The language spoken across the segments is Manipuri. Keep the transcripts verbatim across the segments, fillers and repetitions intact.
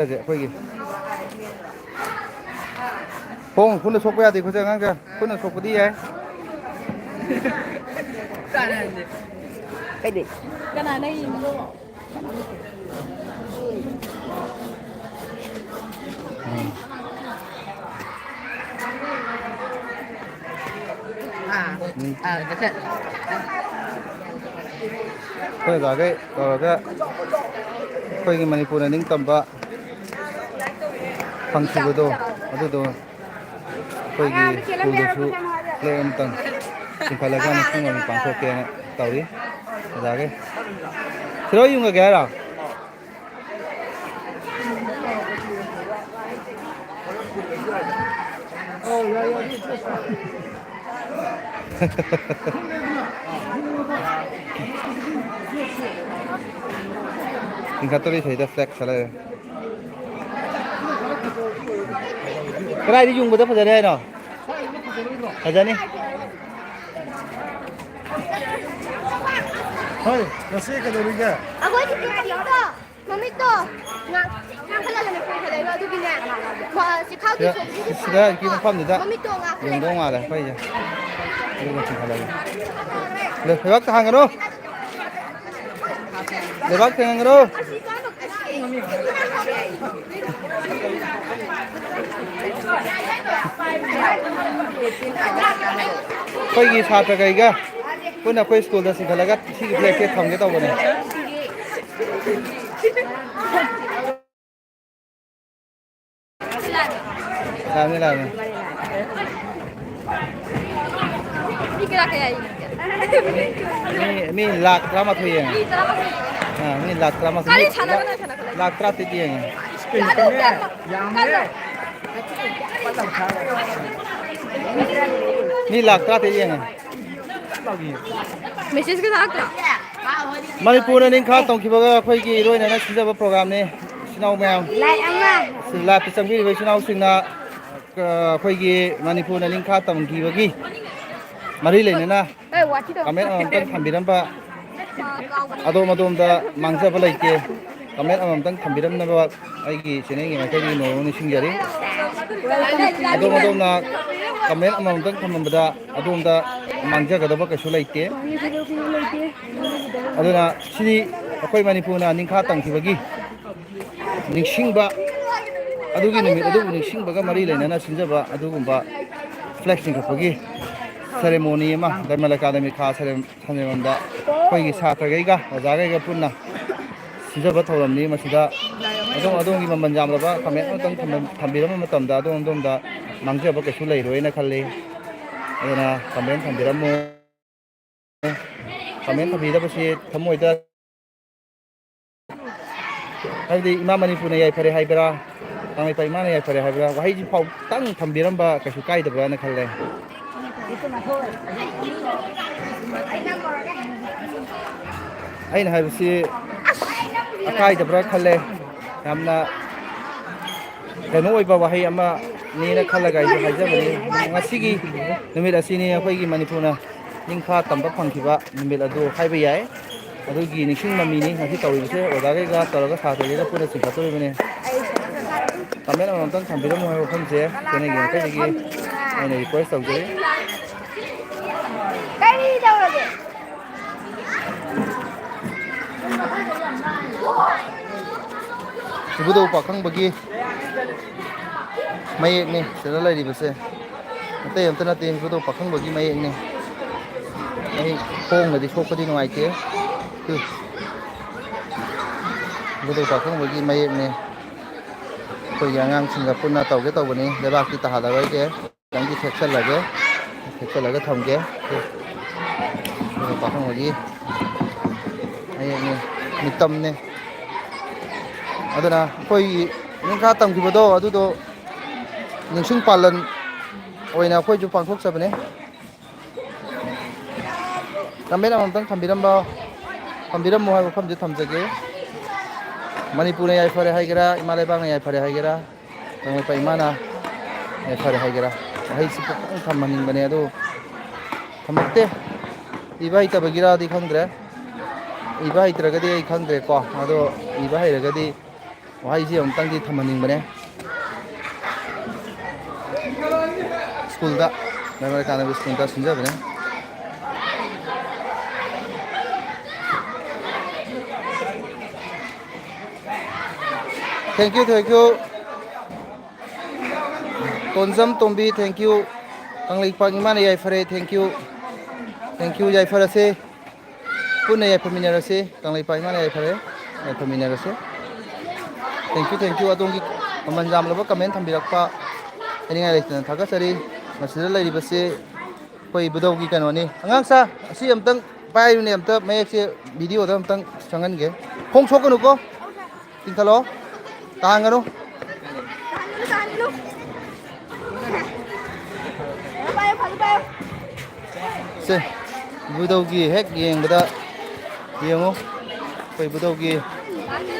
ꯑꯩꯈꯣꯏꯒꯤ ꯈꯣꯡ ꯈꯨꯠꯅ ꯁꯣꯛꯄ ꯌꯥꯗꯦ, ꯈꯨꯠꯁꯦ ꯑꯉꯥꯡꯁꯦ꯫ ꯈꯨꯠꯅ ꯁꯣꯛꯄꯗꯤ ꯌꯥꯏ꯫ ꯀꯩꯗꯩ? ꯀꯅꯥꯅ ꯌꯦꯡꯉꯤꯅꯣ? ꯎꯝ꯫ ꯑꯥ꯫ ꯎꯝ꯫ ꯑꯥ, ꯗꯥ ꯁꯔ꯫ ꯑꯩꯈꯣꯏ ꯑꯣꯖꯥꯈꯩ ꯇꯧꯔꯒ ꯑꯩꯈꯣꯏꯒꯤ ꯃꯅꯤꯄꯨꯔꯅ ꯅꯤꯡꯇꯝꯕ ꯐꯪꯈꯤꯕꯗꯣ, ꯑꯗꯨꯗꯣ ꯑꯩꯈꯣꯏꯒꯤ ꯁ꯭ꯀꯨꯜꯗꯁꯨ ꯐ꯭ꯂꯦꯛ ꯑꯃꯇꯪ ꯆꯤꯡꯈꯠꯂꯒ ꯅꯤꯡꯁꯤꯡꯕ ꯑꯣꯏꯅ ꯄꯥꯡꯊꯣꯛꯀꯦꯅ ꯇꯧꯔꯤ꯫ ꯑꯣꯖꯥꯈꯩ꯫ ꯁꯤꯔꯣꯏ ꯌꯨꯡꯉꯒꯦ ꯍꯥꯏꯔꯣ? ꯆꯤꯡꯈꯠꯇꯣꯔꯤ ꯁꯤꯗ ꯐ꯭ꯂꯦꯛ ꯈꯔ ꯂꯩꯔꯦ꯫ ꯀꯗꯥꯏꯗ ꯌꯨꯡꯕꯗ ꯐꯖꯅꯤ ꯍꯥꯏꯅꯣ? ꯐꯖꯅꯤ꯫ ꯍꯣꯏ, ꯉꯁꯤ ꯀꯩꯗꯧꯔꯤꯒꯦ? ꯑꯩꯈꯣꯏ ꯇꯤꯐꯤꯟ ꯄꯤꯕꯗꯣ ꯃꯃꯤꯠꯇꯣ ꯉꯥꯡ-, ꯉꯥꯡꯈꯠꯂꯒꯅꯦ ꯄꯨꯈꯠꯂꯛꯏꯕ, ꯑꯗꯨꯒꯤꯅꯦ꯫ ꯃ-, ꯆꯤꯈꯥꯎꯗꯤ ꯁꯤꯗ, ꯁꯣꯛꯏꯗꯨꯗꯤ ꯁꯤꯗ ꯐꯔꯕ꯫ ꯍꯧꯖꯤꯛꯀꯤ ꯃꯐꯝꯗꯨꯗ ꯃꯃꯤꯠꯇꯣ ꯉꯥꯡꯈꯠꯂꯒ ꯌꯦꯡꯗꯧ ꯃꯥꯜꯂꯦ ꯑꯩꯈꯣꯏꯁꯦ꯫ ꯑꯗꯨꯒ ꯆꯤꯡꯈꯠꯂꯒꯦ꯫ ꯂꯦ-, ꯂꯩꯕꯥꯛꯇ ꯍꯥꯡꯒꯅꯨ꯫ ꯂꯩꯕꯥꯛ ꯊꯦꯡꯍꯟꯒꯅꯨ꯫ ꯑꯩꯈꯣꯏꯒꯤ ꯁꯥꯇ꯭ꯔꯈꯩꯒ ꯄꯨꯟꯅ ꯑꯩꯈꯣꯏ ꯁ꯭ꯀꯨꯜꯗ ꯆꯤꯡꯈꯠꯂꯒ ꯁꯤꯒꯤ ꯐ꯭ꯂꯦꯛꯁꯦ ꯊꯝꯒꯦ ꯇꯧꯕꯅꯦ꯫ ꯂꯥꯛꯑꯅꯤ, ꯂꯥꯛꯑꯅꯤ꯫ ꯃꯤ ꯀꯌꯥ, ꯀꯌꯥ ꯌꯦꯡꯒꯦ? ꯃꯤ, ꯃꯤ ꯂꯥꯈ ꯇꯔꯥꯃꯥꯊꯣꯏ ꯌꯦꯡꯉꯦ꯫ ꯃꯤ ꯇꯔꯥꯃꯥꯊꯣꯏ ꯌꯦꯡꯉꯦ? ꯑꯥ, ꯃꯤ ꯂꯥꯈ ꯇꯔꯥꯃꯥꯊꯣꯏ꯫ ꯀꯔꯤ ꯁꯥꯟꯅꯒꯅꯣ, ꯁꯥꯟꯅꯒꯅꯣ? ꯂꯥꯈ ꯇꯔꯥꯇꯔꯦꯠ ꯌꯦꯡꯉꯦ꯫ ꯑꯗꯨ ꯀꯌꯥꯝ ꯀꯜꯂꯣ꯫ ꯃꯤ ꯂꯥꯈ ꯇꯔꯥꯇꯔꯦꯠ ꯌꯦꯡꯉꯦ꯫ ꯃꯦꯁꯦꯖꯀ ꯊꯥꯔꯛꯇ꯭ꯔꯣ? ꯃꯅꯤꯄꯨꯔꯅ ꯅꯤꯡꯈꯥ ꯇꯝꯈꯤꯕꯒ ꯑꯩꯈꯣꯏꯒꯤ ꯏꯔꯣꯏꯅꯅ ꯁꯤꯟꯖꯕ ꯄ꯭ꯔꯣꯒ꯭ꯔꯥꯝꯅꯤ꯫ ꯏꯆꯤꯟ ꯏꯅꯥꯎ ꯃꯌꯥꯝ, ꯂꯥꯏꯛ ꯑꯃ꯫ ꯂꯥꯏꯞꯇ ꯆꯪꯕꯤꯔꯤꯕ ꯏꯆꯤꯟ ꯏꯅꯥꯎꯁꯤꯡꯅ, ꯑ, ꯑꯩꯈꯣꯏꯒꯤ ꯃꯅꯤꯄꯨꯔꯅ ꯅꯤꯡꯈꯥ ꯇꯝꯈꯤꯕꯒꯤ ꯃꯔꯤ ꯂꯩꯅꯅ ꯑꯦ, ꯋꯥꯊꯤ ꯇꯧ꯫ ꯀꯃꯦꯟ ꯑꯃꯃꯝꯇꯪ ꯊꯝꯕꯤꯔꯝꯕ ꯑꯗꯣꯝ ꯑꯗꯣꯝꯗ ꯃꯥꯡꯖꯕ ꯂꯩꯇꯦ꯫ ꯀꯃꯦꯟ ꯑꯃꯃꯝꯇꯪ ꯊꯝꯕꯤꯔꯝꯅꯕ ꯑꯩꯒꯤ ꯆꯦꯅꯦꯜꯒꯤ ꯃꯥꯏꯀꯩꯗꯒꯤ ꯅꯣꯡꯃ ꯅꯤꯡꯁꯤꯡꯖꯔꯤ꯫ ꯑꯗꯣꯝ ꯑꯗꯣꯝꯅ ꯀꯃꯦꯟ ꯑꯃꯃꯝꯇꯪ ꯊꯝꯃꯝꯕꯗ ꯑꯗꯣꯝꯗ ꯃꯥꯡꯖꯒꯗꯕ ꯀꯩꯁꯨ ꯂꯩꯇꯦ꯫ ꯑꯗꯨꯅ ꯁꯤꯗꯤ ꯑꯩꯈꯣꯏ ꯃꯅꯤꯄꯨꯔꯅ ꯅꯤꯡꯈꯥ ꯇꯝꯈꯤꯕꯒꯤ ꯅꯤꯡꯁꯤꯡꯕ, ꯑꯗꯨꯒꯤ ꯅꯨꯃꯤꯠ ꯑꯗꯨꯕꯨ ꯅꯤꯡꯁꯤꯡꯕꯒ ꯃꯔꯤ ꯂꯩꯅꯅ ꯁꯤꯟꯖꯕ ꯑꯗꯨꯒꯨꯝꯕ ꯐ꯭ꯂꯦꯛ ꯆꯤꯡꯈꯠꯄꯒꯤ ꯁꯦꯔꯦꯃꯣꯅꯤ ꯑꯃ ꯗꯔꯃꯜ ꯑꯦꯀꯥꯗꯃꯤ ꯈꯥ ꯁꯦꯔꯦ-, ꯁꯦꯔꯦꯃꯣꯅꯤꯗ ꯑꯩꯈꯣꯏꯒꯤ ꯁꯥꯇ꯭ꯔꯈꯩꯒ ꯑꯣꯖꯥꯈꯩꯒ ꯄꯨꯟꯅ ꯁꯤꯟꯖꯕ ꯊꯧꯔꯝꯅꯤ꯫ ꯃꯁꯤꯗ ꯑꯗꯣꯝ ꯑꯗꯣꯝꯒꯤ ꯃꯃꯜ ꯌꯥꯝꯂꯕ ꯀꯃꯦꯟ ꯑꯃꯇꯪ ꯊꯝꯕ-, ꯊꯝꯕꯤꯔꯝꯕ ꯃꯇꯝꯗ ꯑꯗꯣꯝ ꯑꯗꯣꯝꯗ ꯃꯥꯡꯖꯕ ꯀꯩꯁꯨ ꯂꯩꯔꯣꯏꯅ ꯈꯜꯂꯤ꯫ ꯑꯗꯨꯅ ꯀꯃꯦꯟ ꯊꯝꯕꯤꯔꯝꯃꯨ꯫ ꯀꯃꯦꯟ ꯊꯝꯕꯤꯗꯕꯁꯤ ꯊꯃꯣꯏꯗ, ꯍꯥꯏꯕꯗꯤ ꯏꯃꯥ ꯃꯅꯤꯄꯨꯔꯅ ꯌꯥꯏꯐꯔꯦ ꯍꯥꯏꯕ꯭ꯔꯥ, ꯀꯪꯂꯩꯄꯥꯛ ꯏꯃꯥꯅ ꯌꯥꯏꯐꯔꯦ ꯍꯥꯏꯕ꯭ꯔꯥ, ꯋꯥꯍꯩꯁꯤ ꯐꯥꯎꯇꯪ ꯊꯝꯕꯤꯔꯝꯕ ꯀꯩꯁꯨ ꯀꯥꯏꯗꯕ꯭ꯔꯥꯅ ꯈꯜꯂꯦ꯫ ꯑꯩꯅ ꯍꯥꯏꯕꯁꯤ ꯑꯀꯥꯏꯗꯕ꯭ꯔꯥ ꯈꯜꯂꯦ꯫ ꯌꯥꯝꯅ ꯀꯩꯅꯣ ꯑꯣꯏꯕ ꯋꯥꯍꯩ ꯑꯃꯅꯦꯅ ꯈꯜꯂꯒ ꯑꯩꯁꯨ ꯍꯥꯏꯖꯕꯅꯤ꯫ ꯉꯁꯤꯒꯤ ꯅꯨꯃꯤꯠ ꯑꯁꯤꯅꯤ ꯑꯩꯈꯣꯏꯒꯤ ꯃꯅꯤꯄꯨꯔꯅ ꯅꯤꯡꯈꯥ ꯇꯝꯕ ꯐꯪꯈꯤꯕ ꯅꯨꯃꯤꯠ ꯑꯗꯨ ꯍꯥꯏꯕ ꯌꯥꯏ꯫ ꯑꯗꯨꯒꯤ ꯅꯤꯡꯁꯤꯡ ꯃꯃꯤꯅꯤ ꯉꯁꯤ ꯇꯧꯔꯤꯕꯁꯦ꯫ ꯑꯣꯖꯥꯈꯩꯒ ꯇꯧꯔꯒ ꯁꯥꯇ꯭ꯔꯈꯩꯒ ꯄꯨꯟꯅ ꯆꯤꯡꯈꯠꯇꯣꯔꯤꯕꯅꯤ꯫ ꯀꯃꯦꯟ ꯑꯃꯃꯝꯇꯪ ꯊꯝꯕꯤꯔꯝꯃꯨ ꯍꯥꯏꯕ ꯋꯥꯐꯝꯁꯦ ꯑꯩꯈꯣꯏꯅ ꯌꯦꯡꯉꯛꯄꯗꯒꯤ ꯑꯩꯅ ꯔꯤꯀ꯭ꯋꯦꯁ ꯇꯧꯖꯔꯤ꯫ ꯀꯔꯤ ꯇꯧꯔꯒꯦ? ꯏꯕꯨꯙꯧ ꯄꯥꯈꯪꯕꯒꯤ ꯃꯌꯦꯛꯅꯤ ꯁꯤꯗ ꯂꯩꯔꯤꯕꯁꯦ꯫ ꯑꯇꯩ ꯑꯝꯇ ꯅꯠꯇꯦ, ꯏꯕꯨꯙꯧ ꯄꯥꯈꯪꯕꯒꯤ ꯃꯌꯦꯛꯅꯤ꯫ ꯑꯩ ꯈꯣꯡꯅꯗꯤ ꯁꯣꯛꯄꯗꯤ ꯅꯨꯡꯉꯥꯏꯇꯦ꯫ ꯇꯨ꯫ ꯏꯕꯨꯙꯧ ꯄꯥꯈꯪꯕꯒꯤ ꯃꯌꯦꯛꯅꯤ꯫ ꯑꯩꯈꯣꯏꯒꯤ ꯑꯉꯥꯡꯁꯤꯡꯒ ꯄꯨꯟꯅ ꯇꯧꯒꯦ ꯇꯧꯕꯅꯤ꯫ ꯂꯩꯕꯥꯛꯇꯤ ꯇꯥꯍꯜꯂꯔꯣꯏꯒꯦ꯫ ꯈꯤꯇꯪꯗꯤ ꯊꯦꯛꯆꯜꯂꯒꯦ꯫ ꯊꯦꯛꯆꯜꯂꯒ ꯊꯝꯒꯦ꯫ ꯏꯕꯨꯙꯧ ꯄꯥꯈꯪꯕꯒꯤ ꯃꯌꯦꯛꯅꯤ, ꯃꯤꯇꯝꯅꯤ꯫ ꯑꯗꯨꯅ ꯑꯩꯈꯣꯏꯒꯤ ꯅꯤꯡꯈꯥ ꯇꯝꯈꯤꯕꯗꯣ ꯑꯗꯨꯗꯣ ꯅꯤꯡꯁꯤꯡ ꯄꯥꯂꯟ ꯑꯣꯏꯅ ꯑꯩꯈꯣꯏꯁꯨ ꯄꯥꯡꯊꯣꯛꯆꯕꯅꯦ꯫ ꯀꯃꯦꯟ ꯑꯃꯃꯝꯇꯪ ꯊꯝꯕꯤꯔꯝꯕ, ꯊꯝꯕꯤꯔꯝꯃꯣ ꯍꯥꯏꯕ ꯋꯥꯐꯝꯁꯦ ꯊꯝꯖꯒꯦ꯫ ꯃꯅꯤꯄꯨꯔꯅ ꯌꯥꯏꯐꯔꯦ ꯍꯥꯏꯒꯦꯔꯥ, ꯏꯃꯥ ꯂꯩꯕꯥꯛꯅ ꯌꯥꯏꯐꯔꯦ ꯍꯥꯏꯒꯦꯔꯥ, ꯀꯪꯂꯩꯄꯥꯛ ꯏꯃꯥꯅ ꯌꯥꯏꯐꯔꯦ ꯍꯥꯏꯒꯦꯔꯥ, ꯋꯥꯍꯩꯁꯤ ꯈꯤꯇꯪ ꯊꯝꯍꯟꯅꯤꯡꯕꯅꯦ, ꯑꯗꯨ ꯊꯝꯃꯛꯇꯦ꯫ ꯏꯕ ꯍꯩꯇꯕꯒꯤꯔꯗꯤ ꯈꯪꯗ꯭ꯔꯦ, ꯏꯕ ꯍꯩꯇ꯭ꯔꯒꯗꯤ ꯑꯩ ꯈꯪꯗ꯭ꯔꯦꯀꯣ꯫ ꯑꯗꯣ ꯏꯕ ꯍꯩꯔꯒꯗꯤ ꯋꯥꯍꯩꯁꯤ ꯑꯃꯨꯛꯇꯪꯗꯤ ꯊꯝꯍꯟꯅꯤꯡꯕꯅꯦ꯫ ꯁ꯭ꯀꯨꯜꯗ, ꯃꯦꯃꯣꯔꯤꯌꯦꯜ ꯀꯥꯟꯅꯕ ꯁ꯭ꯀꯨꯜꯗ ꯁꯤꯟꯖꯕꯅꯦ꯫ Thank you, thank you. ꯇꯣꯟꯖꯝ Tombi, thank you. Kangleipak ꯏꯃꯥꯅ ꯌꯥꯏꯐꯔꯦ, thank you. Thank you, ꯌꯥꯏꯐꯔꯁꯦ꯫ ꯄꯨꯟꯅ ꯌꯥꯏꯐꯃꯤꯟꯅꯔꯁꯤ꯫ ꯀꯪꯂꯩꯄꯥꯛ ꯏꯃꯥꯅ ꯌꯥꯏꯐꯔꯦ, ꯌꯥꯏꯐꯃꯤꯟꯅꯔꯁꯤ꯫ Thank you, thank you. ꯑꯗꯣꯝꯒꯤ ꯃꯃꯜ ꯌꯥꯝꯂꯕ comment ꯊꯝꯕꯤꯔꯛꯄ ꯍꯥꯏꯅꯤꯡꯉꯥꯏ ꯂꯩꯇꯅ ꯊꯥꯒꯠꯆꯔꯤ꯫ ꯃꯁꯤꯗ ꯂꯩꯔꯤꯕꯁꯤ ꯑꯩꯈꯣꯏ ꯏꯕꯨꯙꯧꯒꯤ ꯀꯩꯅꯣꯅꯤ꯫ ꯑꯉꯥꯡ ꯁꯥ, ꯑꯁꯤ ꯑꯝꯇꯪ ꯄꯥꯏꯌꯨꯅꯦ, ꯑꯝꯇ ꯃꯌꯦꯛꯁꯦ videoꯗ ꯑꯝꯇꯪ ꯆꯪꯍꯟꯒꯦ꯫ ꯈꯣꯡ ꯁꯣꯛꯀꯅꯨꯀꯣ꯫ ꯆꯤꯡꯈꯠꯂꯣ꯫ ꯇꯥꯍꯟꯒꯅꯨ꯫ ꯁꯦ, ꯏꯕꯨꯙꯧꯒꯤ ꯍꯦꯛ ꯌꯦꯡꯕꯗ ꯌꯦꯡꯉꯨ꯫ ꯑꯩꯈꯣꯏ ꯏꯕꯨꯙꯧꯒꯤ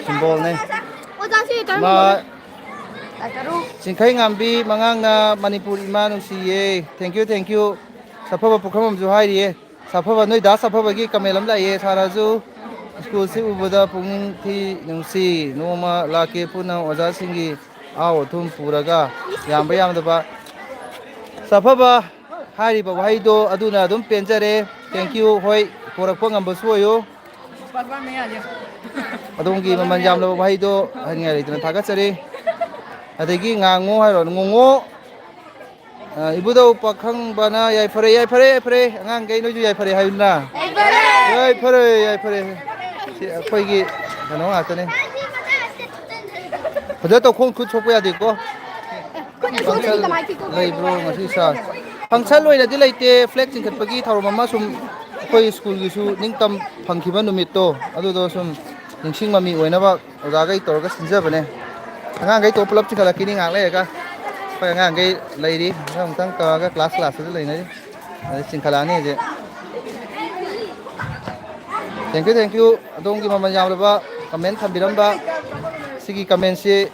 symbolꯅꯦ꯫ ꯑꯣꯖꯥꯁꯤ ꯀꯔꯝꯕ ꯃꯥ ꯆꯤꯡꯈꯩ ꯉꯥꯝꯕꯤ ꯃꯉꯥꯡꯅ ꯃꯅꯤꯄꯨꯔ ꯏꯃꯥ ꯅꯨꯡꯁꯤꯌꯦ꯫ Thank you, thank you. ꯁꯥꯐꯕ ꯄꯨꯈ꯭ꯔꯝꯕꯝꯁꯨ ꯍꯥꯏꯔꯤꯌꯦ꯫ ꯁꯥꯐꯕ, ꯅꯣꯏ ꯗꯥ ꯁꯥꯐꯕꯒꯤ comment ꯑꯃ ꯂꯥꯛꯑꯦ꯫ ꯁꯥꯔꯁꯨ ꯁ꯭ꯀꯨꯜꯁꯤ ꯎꯕꯗ ꯄꯨꯛꯅꯤꯡ ꯊꯤ ꯅꯨꯡꯁꯤ꯫ ꯅꯣꯡꯃ ꯂꯥꯛꯀꯦ ꯄꯨꯟꯅ ꯑꯣꯖꯥꯁꯤꯡꯒꯤ ꯑꯍꯥꯎ ꯑꯊꯨꯝ ꯄꯨꯔꯒ, ꯌꯥꯝꯕ ꯌꯥꯝꯗꯕ꯫ ꯁꯥꯐꯕ ꯍꯥꯏꯔꯤꯕ ꯋꯥꯍꯩꯗꯣ ꯑꯗꯨꯅ ꯑꯗꯨꯝ ꯄꯦꯟꯖꯔꯦ꯫ Thank you꯫ ꯍꯣꯏ, ꯄꯣꯔꯛꯄ ꯉꯝꯕꯁꯨ ꯑꯣꯏꯌꯨ꯫ ꯑꯗꯣꯝꯒꯤ ꯃꯃꯜ ꯌꯥꯝꯂꯕ ꯋꯥꯍꯩꯗꯣ ꯍꯥꯏꯅꯤꯡꯉꯥꯏ ꯂꯩꯇꯅ ꯊꯥꯒꯠꯆꯔꯤ꯫ ꯑꯗꯒꯤ ꯉꯥꯡꯉꯣ ꯍꯥꯏꯔꯣ, ꯉꯣꯉꯣ꯫ ꯑ, ꯏꯕꯨꯙꯧ ꯄꯥꯈꯪꯕꯅ ꯌꯥꯏꯐꯔꯦ, ꯌꯥꯏꯐꯔꯦ, ꯌꯥꯏꯐꯔꯦ꯫ ꯑꯉꯥꯡꯈꯩ ꯅꯣꯏꯁꯨ ꯌꯥꯏꯐꯔꯦ ꯍꯥꯏꯌꯨꯅ꯫ ꯌꯥꯏꯐꯔꯦ꯫ ꯌꯥꯏꯐꯔꯦ, ꯌꯥꯏꯐꯔꯦ꯫ ꯁꯤ ꯑꯩꯈꯣꯏꯒꯤ ꯀꯩꯅꯣ ꯉꯥꯛꯇꯅꯦ꯫ ꯐꯖ ꯇꯧ, ꯈꯣꯡ ꯈꯨꯠ ꯁꯣꯛꯄ ꯌꯥꯗꯦꯀꯣ꯫ ꯈꯨꯠꯅ ꯁꯣꯛꯄꯗꯤ ꯀꯃꯥꯏ ꯊꯤꯗꯣꯛꯇꯣꯏꯅꯣ? Function ꯂꯩꯕ꯭ꯔꯣ ꯉꯁꯤ, ꯁꯥꯔ? Function ꯂꯣꯏꯅꯗꯤ ꯂꯩꯇꯦ, flag ꯆꯤꯡꯈꯠꯄꯒꯤ ꯊꯧꯔꯝ ꯑꯃ ꯁꯨꯝ ꯑꯩꯈꯣꯏ ꯁ꯭ꯀꯨꯜꯒꯤꯁꯨ ꯅꯤꯡꯇꯝ ꯐꯪꯈꯤꯕ ꯅꯨꯃꯤꯠꯇꯣ, ꯑꯗꯨꯗꯣ ꯁꯨꯝ ꯅꯤꯡꯁꯤꯡ ꯃꯃꯤ ꯑꯣꯏꯅꯕ ꯑꯣꯖꯥꯈꯩ ꯇꯧꯔꯒ ꯁꯤꯟꯖꯕꯅꯦ꯫ ꯑꯉꯥꯡꯈꯩ ꯇꯣ ꯄꯨꯂꯞ ꯆꯤꯡꯈꯠꯂꯛꯈꯤꯅꯤ ꯉꯥꯏꯍꯥꯛ ꯂꯩꯔꯒ꯫ ꯑꯩꯈꯣꯏ ꯑꯉꯥꯡꯈꯩ ꯂꯩꯔꯤ, ꯃꯊꯪ ꯃꯊꯪ ꯇꯧꯔꯒ class class ꯇꯁꯨ ꯂꯩꯅꯔꯤ꯫ ꯑꯗꯩ ꯆꯤꯡꯈꯠꯂꯛꯑꯅꯤ ꯍꯧꯖꯤꯛ꯫ Thank you, thank you꯫ ꯑꯗꯣꯝꯒꯤ ꯃꯃꯜ ꯌꯥꯝꯂꯕ comment ꯊꯝꯕꯤꯔꯝꯕ꯫ ꯁꯤꯒꯤ comment ꯁꯤ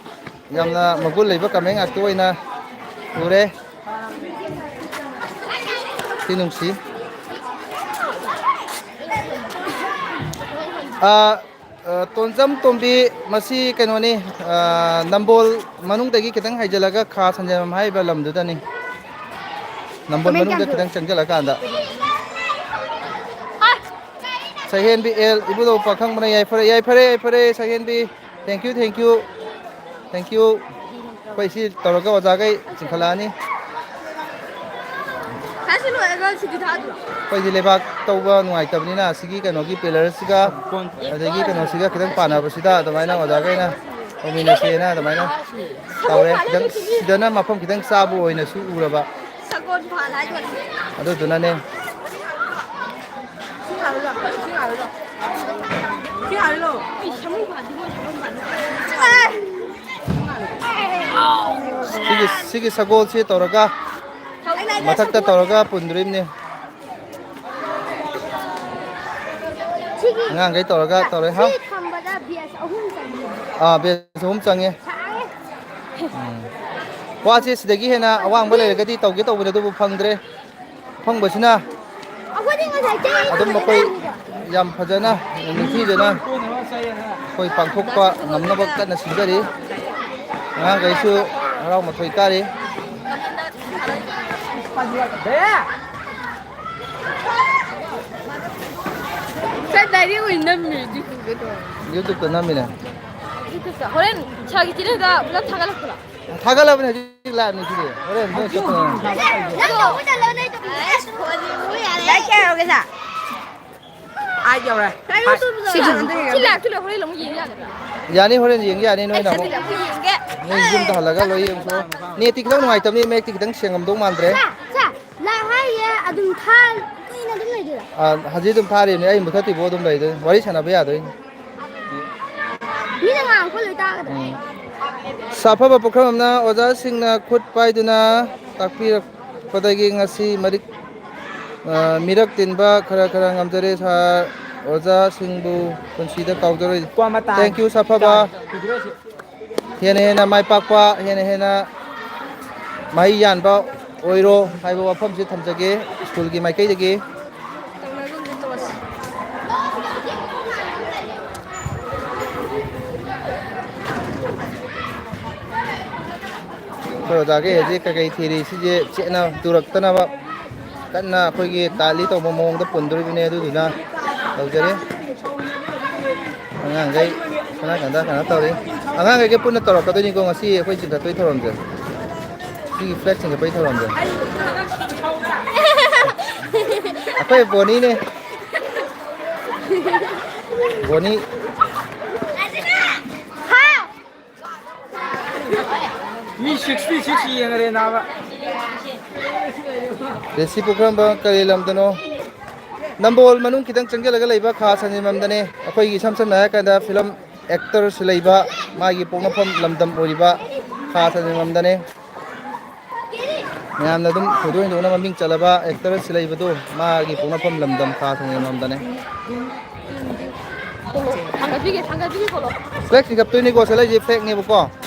ꯌꯥꯝꯅ ꯃꯒꯨꯟ ꯂꯩꯕ comment ꯉꯥꯛꯇ ꯑꯣꯏꯅ ꯎꯔꯦ꯫ ꯊꯤ ꯅꯨꯡꯁꯤ꯫ ꯑꯥ, ꯑ, ꯇꯣꯟꯖꯝ ꯇꯣꯝꯕꯤ, ꯃꯁꯤ ꯀꯩꯅꯣꯅꯤ, ꯑ, ꯅꯝꯕꯣꯜ ꯃꯅꯨꯡꯗꯒꯤ ꯈꯤꯇꯪ ꯍꯥꯏꯖꯤꯜꯂꯒ ꯈꯥ ꯁꯟꯖꯦꯟꯕꯝ ꯍꯥꯏꯔꯤꯕ ꯂꯝꯗꯨꯗꯅꯤ꯫ ꯅꯝꯕꯣꯜ ꯃꯃꯤꯡ ꯃꯅꯨꯡꯗ ꯀꯌꯥꯝ ꯈꯤꯇꯪ ꯆꯪ- ꯆꯪꯁꯤꯜꯂꯀꯥꯟꯗ꯫ ꯁꯍꯦꯟꯕꯤ ꯑꯦꯜ, ꯏꯕꯨꯙꯧ ꯄꯥꯈꯪꯕꯅ ꯌꯥꯏꯐꯔꯦ, ꯌꯥꯏꯐꯔꯦ, ꯌꯥꯏꯐꯔꯦ, ꯁꯍꯦꯟꯕꯤ꯫ Thank you, thank you, thank you꯫ ꯑꯩꯈꯣꯏ ꯁꯤ ꯇꯧꯔꯒ ꯑꯣꯖꯥꯈꯩ ꯆꯤꯡꯈꯠꯂꯛꯑꯅꯤ꯫ ꯁꯤ ꯂꯣꯏꯔꯒ ꯁꯨꯇꯤ ꯊꯥꯗ꯭ꯔꯣ? ꯑꯩꯈꯣꯏꯗꯤ ꯂꯩꯕꯥꯛ ꯇꯧꯕ ꯅꯨꯡꯉꯥꯏꯇꯕꯅꯤꯅ ꯑꯁꯤꯒꯤ ꯀꯩꯅꯣꯒꯤ ꯄꯤꯂꯔꯁꯤꯒ ꯑꯗꯒꯤ ꯀꯩꯅꯣꯁꯤꯒ ꯈꯤꯇꯪ ꯄꯥꯟꯅꯕꯁꯤꯗ ꯑꯗꯨꯃꯥꯏꯅ ꯑꯣꯖꯥꯈꯩꯅ ꯇꯧꯃꯤꯟꯅꯁꯦꯅ ꯑꯗꯨꯃꯥꯏꯅ ꯇꯧꯔꯦ꯫ ꯈꯤꯇꯪ ꯁꯤꯗꯅ ꯃꯐꯝ ꯈꯤꯇꯪ ꯆꯥꯕ ꯑꯣꯏꯅꯁꯨ ꯎꯔꯕ꯫ ꯁꯒꯣꯜ ꯐꯥꯜ ꯍꯥꯏꯗꯣꯏꯅꯦ꯫ ꯑꯗꯨꯗꯨꯅꯅꯦ꯫ ꯁꯤ ꯉꯥꯜꯂꯨ ꯂꯥꯎ, ꯁꯤ ꯉꯥꯜꯂꯨ ꯂꯥꯎ꯫ ꯁꯤ ꯉꯥꯜꯂꯨ ꯂꯥꯎ꯫ ꯑꯩ ꯁꯃꯨ ꯐꯥꯜꯗꯤ ꯃꯣꯏ ꯁꯒꯣꯜ ꯐꯥꯜꯗꯤ꯫ ꯁꯤꯒꯤ, ꯁꯤꯒꯤ ꯁꯒꯣꯜꯁꯤ ꯇꯧꯔꯒ ꯃꯊꯛꯇ ꯇꯧꯔꯒ ꯄꯨꯟꯗꯣꯔꯤꯕꯅꯤ꯫ ꯁꯤꯒꯤ ꯑꯉꯥꯡꯈꯩ ꯇꯧꯔꯒ ꯇꯧꯔꯦ꯫ ꯍꯥꯎ꯫ ꯁꯤ ꯊꯝꯕꯗ ꯕꯦꯁ ꯑꯍꯨꯝ ꯆꯪꯉꯤ꯫ ꯑꯥ, ꯕꯦꯁ ꯑꯍꯨꯝ ꯆꯪꯉꯦ꯫ ꯁꯥꯏꯌꯦ꯫ ꯎꯝ꯫ ꯋꯥꯁꯦ ꯁꯤꯗꯒꯤ ꯍꯦꯟꯅ ꯑꯋꯥꯡꯕ ꯂꯩꯔꯒꯗꯤ ꯇꯧꯒꯦ ꯇꯧꯕꯅꯦ, ꯑꯗꯨꯕꯨ ꯐꯪꯗ꯭ꯔꯦ꯫ ꯑꯐꯪꯕꯁꯤꯅ ꯑꯩꯈꯣꯏꯗꯤ ꯉꯁꯥꯏ ꯆꯍꯤ ꯑꯗꯨꯝ ꯑꯃꯗ ꯃꯈꯣꯏ ꯂꯩꯔꯝꯃꯤꯗ꯫ ꯌꯥꯝ ꯐꯖꯅ, ꯅꯤꯡꯊꯤꯖꯅ ꯑꯩꯈꯣꯏ ꯄꯥꯡꯊꯣꯛꯄ ꯉꯝꯅꯕ ꯀꯟꯅ ꯁꯤꯟꯖꯔꯤ꯫ ꯑꯉꯥꯡꯈꯩꯁꯨ ꯍꯔꯥꯎ ꯃꯊꯣꯏ ꯀꯥꯔꯤ꯫ ꯁꯦ, ꯗꯥꯏꯔꯦꯛ ꯑꯣꯏꯅ ꯅꯝꯃꯤꯔ YouTubeꯇ? YouTubeꯇ ꯅꯝꯃꯤꯅꯦ꯫ YouTubeꯇ꯫ ꯍꯣꯔꯦꯟ ꯁꯥꯔꯒꯤ channelꯗ ꯄꯨꯂꯞ ꯊꯥꯒꯠꯂꯛꯄ꯭ꯔꯣ? ꯊꯥꯒꯠꯂꯕꯅꯦ ꯍꯧꯖꯤꯛ liveꯅꯤ ꯁꯤꯗꯤ꯫ ꯍꯣꯔꯦꯟ ꯅꯣꯏ ꯆꯠꯄ ꯅꯪ ꯇꯧꯕ ꯇꯜꯂꯣ, ꯅꯣꯏ ꯇꯧꯕ꯫ ꯑꯁ, ꯐꯣꯟꯁꯦ ꯃꯨꯠ ꯌꯥꯔꯦ꯫ ꯂꯥꯏꯛ ꯀꯌꯥ ꯌꯧꯔꯒꯦ ꯁꯥꯔ? ꯑꯥꯏꯠ ꯌꯧꯔꯦ꯫ ꯀꯩꯅꯣ ꯍꯣꯏ, ꯇꯨꯝꯕꯗꯣ? ꯁꯤ ꯂꯥꯛꯇꯣꯏꯅꯦ, ꯍꯣꯔꯦꯟ ꯑꯃꯨꯛ ꯌꯦꯡ ꯌꯥꯒꯗ꯭ꯔꯥ? ꯌꯥꯅꯤ, ꯍꯣꯔꯦꯟ ꯌꯦꯡꯒꯦ, ꯌꯥꯅꯤ, ꯅꯣꯏꯅ ꯑꯩ ꯑꯃꯨꯛ꯫ ꯁꯟꯗꯦꯗ ꯑꯃꯨꯛ ꯌꯦꯡꯒꯦ꯫ ꯅꯣꯏ ꯌꯨꯝꯗ ꯍꯜꯂꯒ ꯂꯣꯏ ꯌꯦꯡꯊꯣꯛꯑꯣ꯫ ꯅꯦꯠꯇꯤ ꯈꯤꯇꯪ ꯅꯨꯡꯉꯥꯏꯇꯕꯅꯤ, ꯃꯌꯦꯛꯇꯤ ꯈꯤꯇꯪ ꯁꯦꯡꯉꯝꯗꯧ ꯃꯥꯟꯗ꯭ꯔꯦ꯫ ꯁꯥꯔ, ꯁꯥꯔ, ꯂꯥꯏ ꯍꯥꯏꯔꯤꯁꯦ ꯑꯗꯨꯝ ꯊꯥ-, ꯀꯨꯏꯅ ꯑꯗꯨꯝ ꯂꯩꯗꯣꯏꯔꯥ? ꯑꯥ, ꯍꯧꯖꯤꯛ ꯑꯗꯨꯝ ꯊꯥꯔꯤꯕꯅꯤ, ꯑꯩ ꯃꯨꯊꯠꯇ꯭ꯔꯤꯐꯥꯎ ꯑꯗꯨꯝ ꯂꯩꯗꯣꯏꯅꯤ, ꯋꯥꯔꯤ ꯁꯥꯟꯅꯕ ꯌꯥꯗꯣꯏꯅꯤ꯫ ꯃꯤꯅ ꯉꯥꯡꯉꯛꯄ ꯂꯣꯏ ꯇꯥꯒꯗ꯭ꯔꯥ? ꯎꯝ꯫ ꯁꯥꯐꯕ ꯄꯨꯈ꯭ꯔꯝꯕꯝꯅ ꯑꯣꯖꯥꯁꯤꯡꯅ ꯈꯨꯠ ꯄꯥꯏꯗꯨꯅ ꯇꯥꯛꯄꯤꯔꯛꯄꯗꯒꯤ ꯉꯁꯤ ꯃꯔꯤꯛ, ꯑ, ꯃꯤꯔꯛ ꯇꯤꯟꯕ ꯈꯔ ꯈꯔ ꯉꯝꯖꯔꯦ꯫ ꯁꯥꯔ, ꯑꯣꯖꯥꯁꯤꯡꯕꯨ ꯄꯨꯟꯁꯤꯗ ꯀꯥꯎꯖꯔꯣꯏ꯫ ꯀ꯭ꯋꯥ ꯃꯇꯥꯏ꯫ Thank you, ꯁꯥꯐꯕ꯫ ꯆꯥ-, ꯄꯤꯕꯤꯔꯣꯏꯁꯤ꯫ ꯍꯦꯟꯅ ꯍꯦꯟꯅ ꯃꯥꯏ ꯄꯥꯛꯄ, ꯍꯦꯟꯅ ꯍꯦꯟꯅ ꯃꯍꯩ ꯌꯥꯟꯕ ꯑꯣꯏꯔꯣ ꯍꯥꯏꯕ ꯋꯥꯐꯝꯁꯤ ꯊꯝꯖꯒꯦ ꯁ꯭ꯀꯨꯜꯒꯤ ꯃꯥꯏꯀꯩꯗꯒꯤ꯫ ꯇꯧꯅꯒꯨꯝꯁꯦ, ꯇꯣꯛꯑꯁꯤ꯫ ꯑꯩꯈꯣꯏ ꯑꯣꯖꯥꯒꯤ ꯍꯧꯖꯤꯛ ꯀꯩꯀꯩ ꯊꯤꯔꯤ, ꯁꯤꯁꯦ ꯆꯦꯠꯅ ꯇꯨꯔꯛꯇꯅꯕ ꯀꯟꯅ ꯑꯩꯈꯣꯏꯒꯤ ꯇꯥꯂꯤ ꯇꯧꯕ ꯃꯑꯣꯡꯗ ꯄꯨꯟꯗꯣꯔꯤꯕꯅꯦ꯫ ꯑꯗꯨꯗꯨꯅ ꯇꯧꯖꯔꯤ꯫ ꯑꯉꯥꯡꯈꯩ ꯁꯣꯝ ꯅꯥꯀꯟꯗ ꯀꯩꯅꯣ ꯇꯧꯔꯤ꯫ ꯑꯉꯥꯡꯈꯩꯒ ꯄꯨꯟꯅ ꯇꯧꯔꯛꯀꯗꯣꯏꯅꯤꯀꯣ ꯉꯁꯤ ꯑꯩꯈꯣꯏ ꯆꯤꯡꯈꯠꯄꯒꯤ ꯊꯧꯔꯝꯁꯦ꯫ ꯁꯤꯒꯤ ꯐ꯭ꯂꯦꯛ ꯆꯤꯡꯈꯠꯄꯒꯤ ꯊꯧꯔꯝꯁꯦ꯫ ꯑꯩꯈꯣꯏ ꯕꯣꯅꯤꯅꯦ꯫ ꯕꯣꯅꯤ꯫ ꯃꯤ ꯁꯤꯛꯁꯇꯤ ꯁꯤꯛꯁ ꯌꯦꯡꯉꯔꯦ ꯅꯥꯕ꯫ ꯔꯦꯁꯤ ꯄꯨꯈ꯭ꯔꯝꯕ ꯀꯔꯤ ꯂꯝꯗꯅꯣ? ꯅꯝꯕꯣꯜ ꯃꯅꯨꯡ ꯈꯤꯇꯪ ꯆꯪꯁꯤꯜꯂꯒ ꯂꯩꯕ ꯈꯥ ꯁꯟꯖꯦꯟꯕꯝꯗꯅꯦ꯫ ꯑꯩꯈꯣꯏꯒꯤ ꯏꯁꯝ ꯁꯝꯅ ꯍꯥꯏꯔ ꯀꯥꯟꯗ ꯐꯤꯂꯝ ꯑꯦꯛꯇꯔꯁ ꯂꯩꯕ, ꯃꯥꯒꯤ ꯄꯣꯛꯅꯐꯝ ꯂꯝꯗꯝ ꯑꯣꯏꯔꯤꯕ ꯈꯥ ꯁꯟꯖꯦꯟꯕꯝꯗꯅꯦ꯫ ꯃꯌꯥꯝꯅ ꯑꯗꯨꯝ ꯊꯣꯏꯗꯣꯛ ꯍꯦꯟꯗꯣꯛꯅ ꯃꯃꯤꯡ ꯆꯠꯂꯕ ꯑꯦꯛꯇꯔꯁ ꯂꯩꯕꯗꯨ, ꯃꯥꯒꯤ ꯄꯣꯛꯅꯐꯝ ꯂꯝꯗꯝ ꯈꯥ ꯁꯟꯖꯦꯟꯕꯝꯗꯅꯦ꯫ ꯊꯥꯡꯒꯠꯄꯤꯒꯦ, ꯊꯥꯡꯒꯠꯄꯤꯒꯦ ꯀꯣꯂꯣ꯫ ꯐ꯭ꯂꯦꯛ ꯆꯤꯡꯈꯠꯇꯣꯏꯅꯤꯀꯣ, ꯁꯤ ꯂꯩꯁꯦ ꯐ꯭ꯂꯦꯛꯅꯦꯕꯀꯣ꯫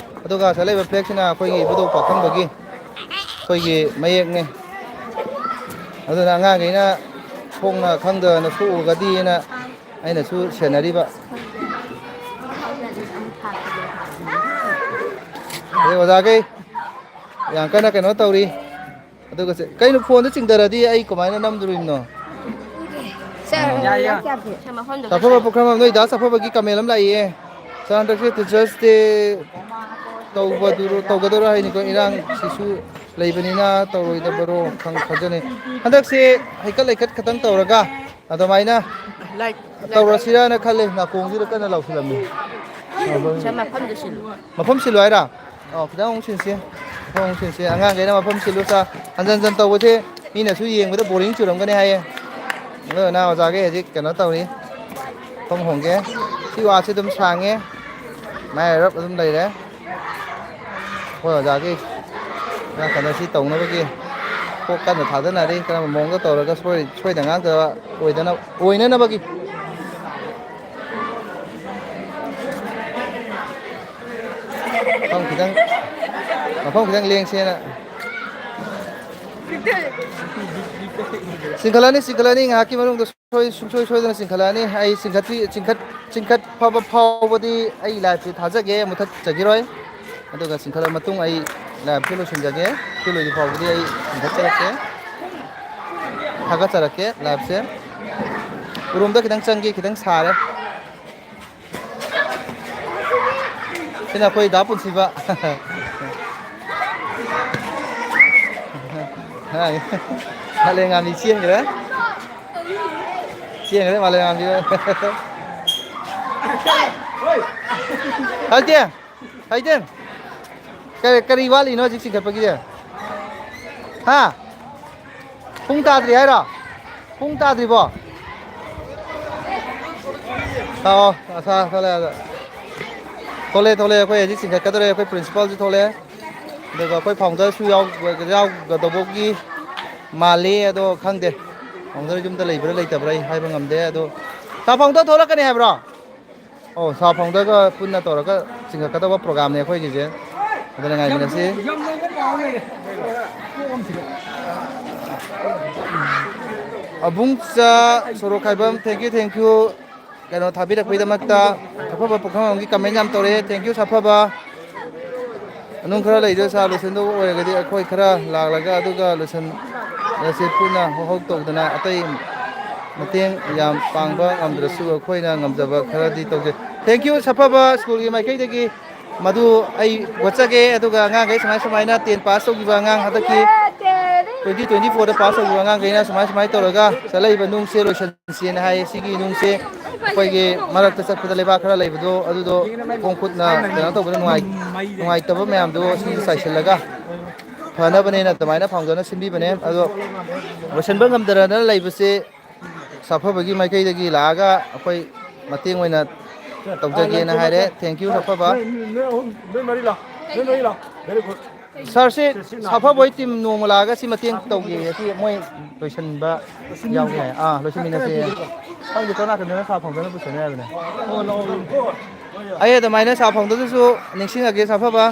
ꯑꯗꯨꯒ ꯁꯤ ꯂꯩꯕ ꯐ꯭ꯂꯦꯛꯁꯤꯅ ꯑꯩꯈꯣꯏꯒꯤ ꯏꯕꯨꯙꯧ ꯄꯥꯈꯪꯕꯒꯤ ꯑꯩꯈꯣꯏꯒꯤ ꯃꯌꯦꯛꯅꯦ꯫ ꯑꯗꯨꯅ ꯑꯉꯥꯡꯈꯩꯅ ꯁꯣꯛꯅ ꯈꯪꯗꯅ ꯁꯣꯛꯎꯔꯒꯗꯤꯅ ꯑꯩꯅꯁꯨ ꯁꯦꯟꯅꯔꯤꯕ꯫ ꯑꯗꯩ ꯑꯣꯖꯥꯈꯩ ꯌꯥꯝ ꯀꯟꯅ ꯀꯩꯅꯣ ꯇꯧꯔꯤ꯫ ꯑꯗꯨꯒ ꯁꯦ, ꯀꯩꯅꯣ ꯐꯣꯟꯗ ꯆꯤꯡꯊꯔꯗꯤ ꯑꯩ ꯀꯃꯥꯏꯅ ꯅꯝꯗꯣꯔꯤꯕꯅꯣ? ꯁꯥꯔ, ꯑꯥ꯫ ꯌꯥꯏ, ꯌꯥꯏ꯫ ꯁꯥꯔ, ꯃꯐꯝꯗꯣ ꯆꯥꯐꯕ ꯄꯨꯈ꯭ꯔꯝꯕꯝ, ꯅꯣꯏ ꯗꯥ ꯆꯥꯐꯕꯒꯤ ꯀꯃꯦꯟ ꯑꯃ ꯂꯥꯛꯏꯌꯦ꯫ ꯁꯥꯔ, ꯍꯟꯗꯛꯁꯦ ꯇꯤꯆꯔꯁ ꯗꯦ ꯇꯧꯕꯗꯨꯔꯣ, ꯇꯧꯒꯗꯧꯔꯥ ꯍꯥꯏꯅꯤꯀꯣ, ꯏꯔꯥꯡꯁꯤꯁꯨ ꯂꯩꯕꯅꯤꯅ ꯇꯧꯔꯣꯏꯗꯕꯔꯣ ꯈꯪ-, ꯈꯟꯖꯅꯩ꯫ ꯍꯟꯗꯛꯁꯦ ꯍꯩꯀꯠ ꯂꯩꯀꯠ ꯈꯇꯪ ꯇꯧꯔꯒ ꯑꯗꯨꯃꯥꯏꯅ ꯂꯥꯏꯠ, ꯂꯥꯏꯠ꯫ ꯇꯧꯔꯁꯤꯔꯥꯅ ꯈꯜꯂꯦ꯫ ꯅꯥꯀꯣꯡꯁꯤꯗ ꯀꯟꯅ ꯂꯥꯎꯁꯤꯜꯂꯝꯃꯤ꯫ ꯁꯥꯔ, ꯃꯐꯝꯗꯨ ꯁꯤꯜꯂꯨ꯫ ꯃꯐꯝ ꯁꯤꯜꯂꯨ ꯍꯥꯏꯔ? ꯑꯣ, ꯈꯤꯇꯪ ꯑꯃꯨꯛ ꯁꯤꯟꯁꯤ꯫ ꯈꯤꯇꯪ ꯑꯃꯨꯛ ꯁꯤꯟꯁꯤ꯫ ꯑꯉꯥꯡꯈꯩꯅ ꯃꯐꯝ ꯁꯤꯜꯂꯨ ꯁꯥ-, ꯍꯟꯖꯟ ꯍꯟꯖꯟ ꯇꯧꯕꯁꯦ ꯃꯤꯅꯁꯨ ꯌꯦꯡꯕꯗ ꯕꯣꯔꯤꯡ ꯆꯨꯔꯝꯒꯅꯤ ꯍꯥꯏꯌꯦ꯫ ꯑꯗꯨꯅ ꯑꯣꯖꯥꯒꯤ ꯍꯧꯖꯤꯛ ꯀꯩꯅꯣ ꯇꯧꯔꯤ꯫ ꯃꯐꯝ ꯍꯣꯡꯒꯦ꯫ ꯁꯤ ꯋꯥꯁꯤ ꯑꯗꯨꯝ ꯁꯥꯡꯉꯦ꯫ ꯃꯌꯥꯏ ꯑꯣꯏꯔꯞ ꯑꯗꯨꯝ ꯂꯩꯔꯦ꯫ ꯑꯩꯈꯣꯏ ꯑꯣꯖꯥꯒꯤ ꯉꯥ ꯈꯟꯅ ꯁꯤ ꯇꯧꯅꯕꯒꯤ ꯀꯣꯛ ꯀꯟꯅ ꯊꯥꯗꯅꯔꯤ꯫ ꯀꯔꯝꯕ ꯃꯑꯣꯡꯗ ꯇꯧꯔꯒ ꯁꯣꯏ-, ꯁꯣꯏꯗ ꯉꯥꯛꯇ ꯑꯣꯏꯗꯅ-, ꯑꯣꯏꯅꯅꯕꯒꯤ꯫ ꯃꯐꯝ ꯈꯤꯇꯪ, ꯃꯐꯝ ꯈꯤꯇꯪ ꯂꯦꯡꯁꯦꯅ꯫ ꯆꯤꯡꯈꯠꯂꯅꯤ, ꯆꯤꯡꯈꯠꯂꯅꯤ꯫ ꯉꯥꯏꯍꯥꯛꯀꯤ ꯃꯅꯨꯡꯗ ꯁꯣꯏ-, ꯁꯨꯡꯁꯣꯏ ꯁꯣꯏꯗꯅ ꯆꯤꯡꯈꯠꯂꯛꯑꯅꯤ꯫ ꯑꯩ ꯆꯤꯡꯈꯠꯄꯤ-, ꯆꯤꯡꯈꯠ-, ꯆꯤꯡꯈꯠ ꯐꯕ ꯐꯥꯎꯕꯗꯤ ꯑꯩ ꯂꯥꯏꯐꯁꯦ ꯊꯥꯖꯒꯦ, ꯃꯨꯊꯠꯆꯈꯤꯔꯣꯏ꯫ ꯑꯗꯨꯒ ꯆꯤꯡꯈꯠꯂ ꯃꯇꯨꯡ ꯑꯩ ꯂꯥꯏꯞꯁꯦ ꯂꯣꯏꯁꯤꯟꯖꯒꯦ꯫ ꯁꯤ ꯂꯣꯏꯗ꯭ꯔꯤ ꯐꯥꯎꯕꯗꯤ ꯑꯩ ꯍꯟꯒꯠꯆꯔꯛꯀꯦ, ꯊꯥꯒꯠꯆꯔꯛꯀꯦ ꯂꯥꯏꯞꯁꯦ꯫ ꯎꯔꯨꯝꯗ ꯈꯤꯇꯪ ꯆꯪꯒꯦ, ꯈꯤꯇꯪ ꯁꯥꯔꯦ꯫ ꯁꯤꯅ ꯑꯩꯈꯣꯏ ꯗꯥ ꯄꯨꯟꯁꯤꯕ꯫ ꯃꯥꯂꯦꯝꯉꯥꯝꯕꯤ ꯆꯦꯟꯈ꯭ꯔꯦ꯫ ꯆꯦꯟꯈ꯭ꯔꯦ ꯃꯥꯂꯦꯝꯉꯥꯝꯕꯤ꯫ ꯍꯧꯖꯤꯛꯇꯤ ꯍꯩꯇꯦꯟ, ꯀꯔꯤ, ꯀꯔꯤ ꯋꯥꯠꯂꯤꯅꯣ ꯍꯧꯖꯤꯛ ꯆꯤꯡꯈꯠꯄꯒꯤꯗꯤ? ꯍꯥ? ꯄꯨꯡ ꯇꯥꯗ꯭ꯔꯤ ꯍꯥꯏꯔꯣ? ꯄꯨꯡ ꯇꯥꯗ꯭ꯔꯤꯕꯣ? ꯑꯣ, ꯑꯁꯥ, ꯊꯣꯛꯂꯛꯑꯦ, ꯑꯗ꯫ ꯊꯣꯛꯂꯛꯑꯦ, ꯊꯣꯛꯂꯛꯑꯦ꯫ ꯑꯩꯈꯣꯏ ꯍꯧꯖꯤꯛ ꯆꯤꯡꯈꯠꯀꯗꯧꯔꯦ꯫ ꯑꯩꯈꯣꯏ ꯄ꯭ꯔꯤꯟꯁꯤꯄꯥꯜꯁꯨ ꯊꯣꯛꯂꯛꯑꯦ꯫ ꯑꯗꯨꯒ ꯑꯩꯈꯣꯏ ꯐꯥꯎꯟꯗꯔꯁꯨ ꯌꯥꯎ-, ꯌꯥꯎꯒꯗꯧꯕꯒꯤ ꯃꯥꯜꯂꯤ, ꯑꯗꯣ ꯈꯪꯗꯦ꯫ ꯐꯥꯎꯟꯗꯔ ꯌꯨꯝꯗ ꯂꯩꯕ꯭ꯔꯥ ꯂꯩꯇꯕ꯭ꯔꯥ ꯑꯩ ꯍꯥꯏꯕ ꯉꯝꯗꯦ꯫ ꯑꯗꯣ ꯁꯥꯔ ꯐꯥꯎꯟꯗꯔ ꯊꯣꯛꯂꯛꯀꯅꯤ ꯍꯥꯏꯕ꯭ꯔꯣ? ꯑꯣ, ꯁꯥꯔ ꯐꯥꯎꯟꯗꯔꯒ ꯄꯨꯟꯅ ꯇꯧꯔꯒ ꯆꯤꯡꯈꯠꯀꯗꯧꯕ ꯄ꯭ꯔꯣꯒ꯭ꯔꯥꯝꯅꯦ ꯑꯩꯈꯣꯏꯒꯤꯁꯦ꯫ ꯑꯗꯨꯅ ꯉꯥꯏꯃꯤꯟꯅꯁꯤ꯫ ꯑꯕꯨꯡꯆꯥ ꯁꯣꯔꯣꯛꯈꯥꯏꯕꯝ, thank you, thank you꯫ ꯀꯩꯅꯣ ꯊꯥꯕꯤꯔꯛꯄꯒꯤꯗꯃꯛꯇ꯫ ꯁꯥꯐꯕ ꯄꯨꯈ꯭ꯔꯝꯕꯝꯒꯤ comment ꯌꯥꯝ ꯇꯧꯔꯛꯑꯦ, thank you ꯁꯥꯐꯕ꯫ ꯃꯅꯨꯡ ꯈꯔ ꯂꯩꯗꯣꯏ ꯁꯥꯔ, ꯂꯣꯏꯁꯤꯟꯗꯧꯕ ꯑꯣꯏꯔꯒꯗꯤ ꯑꯩꯈꯣꯏ ꯈꯔ ꯂꯥꯛꯂꯒ ꯑꯗꯨꯒ ꯂꯣꯏꯁꯤꯟ-, ꯂꯣꯏꯁꯤꯟ ꯄꯨꯟꯅ ꯍꯧꯍꯧ ꯇꯧꯗꯅ ꯑꯇꯩ ꯃꯇꯦꯡ ꯌꯥꯝ ꯄꯥꯡꯕ ꯉꯝꯗ꯭ꯔꯁꯨ ꯑꯩꯈꯣꯏꯅ ꯉꯝꯖꯕ ꯈꯔꯗꯤ ꯇꯧꯖꯩ꯫ Thank you ꯁꯥꯐꯕ ꯁ꯭ꯀꯨꯜꯒꯤ ꯃꯥꯏꯀꯩꯗꯒꯤ꯫ ꯃꯗꯨ ꯑꯩ ꯎꯠꯆꯒꯦ, ꯑꯗꯨꯒ ꯑꯉꯥꯡꯈꯩ ꯁꯨꯃꯥꯏ ꯁꯨꯃꯥꯏꯅ ten pass ꯇꯧꯈꯤꯕ ꯑꯉꯥꯡ ꯍꯟꯗꯛꯀꯤ twenty twenty-four ꯗ pass ꯇꯧꯈꯤꯕ ꯑꯉꯥꯡꯈꯩꯅ ꯁꯨꯃꯥꯏ ꯁꯨꯃꯥꯏꯅ ꯇꯧꯔꯒ ꯆꯠꯂꯛꯏꯕ ꯅꯨꯡꯁꯦ ꯂꯣꯏꯁꯤꯟꯁꯦꯅ ꯍꯥꯏꯌꯦ꯫ ꯁꯤꯒꯤ ꯅꯨꯡꯁꯦ ꯑꯩꯈꯣꯏꯒꯤ ꯃꯔꯛꯇ ꯆꯠꯄꯗ ꯂꯩꯕꯥꯛ ꯈꯔ ꯂꯩꯕꯗꯣ ꯑꯗꯨꯗꯣ ꯈꯣꯡ ꯈꯨꯠꯅ ꯀꯩꯅꯣ ꯇꯧꯕꯗ ꯅꯨꯡꯉꯥꯏ-, ꯅꯨꯡꯉꯥꯏꯇꯕ ꯃꯌꯥꯝꯗꯣ ꯁꯤꯡꯗ ꯆꯥꯏꯁꯤꯜꯂꯒ ꯐꯅꯕꯅꯦꯅ ꯑꯗꯨꯃꯥꯏꯅ ꯐꯥꯎꯟꯗꯔꯅ ꯁꯤꯟꯕꯤꯕꯅꯦ꯫ ꯑꯗꯣ ꯂꯣꯏꯁꯤꯟꯕ ꯉꯝꯗꯗꯅ ꯂꯩꯕꯁꯦ ꯁꯥꯐꯕꯒꯤ ꯃꯥꯏꯀꯩꯗꯒꯤ ꯂꯥꯛꯑꯒ ꯑꯩꯈꯣꯏ ꯃꯇꯦꯡ ꯑꯣꯏꯅ ꯇꯧꯖꯒꯦꯅ ꯍꯥꯏꯔꯦ꯫ Thank you ꯁꯥꯐꯕ꯫ ꯅꯣꯏ, ꯅꯣꯏ ꯑꯍꯨꯝ, ꯅꯣꯏ ꯃꯔꯤ ꯂꯥꯛ-, ꯅꯣꯏ ꯃꯔꯤ ꯂꯥꯛ-, very good꯫ ꯁꯥꯔꯁꯤ ꯁꯥꯐꯕ ꯍꯣꯏ ꯇꯤꯝ ꯅꯣꯡꯃ ꯂꯥꯛꯑꯒ ꯁꯤ ꯃꯇꯦꯡ ꯇꯧꯒꯦ, ꯁꯤ ꯃꯣꯏ ꯂꯣꯏꯁꯤꯟꯕ ꯌꯥꯎꯒꯦ ꯍꯥꯏ꯫ ꯑꯥ, ꯂꯣꯏꯁꯤꯟꯃꯤꯟꯅꯁꯦ꯫ ꯈꯪꯗꯦ, ꯀꯔꯣꯅꯥ ꯀꯟꯗꯅ ꯁꯥ ꯐꯪꯗꯅ ꯄꯨꯁꯟ ꯌꯥꯕꯅꯦ꯫ ꯑꯩ ꯑꯗꯨꯃꯥꯏꯅ ꯁꯥ ꯐꯪꯗꯗꯨꯁꯨ ꯅꯤꯡꯁꯤꯡꯉꯒꯦ, ꯁꯥꯐꯕ꯫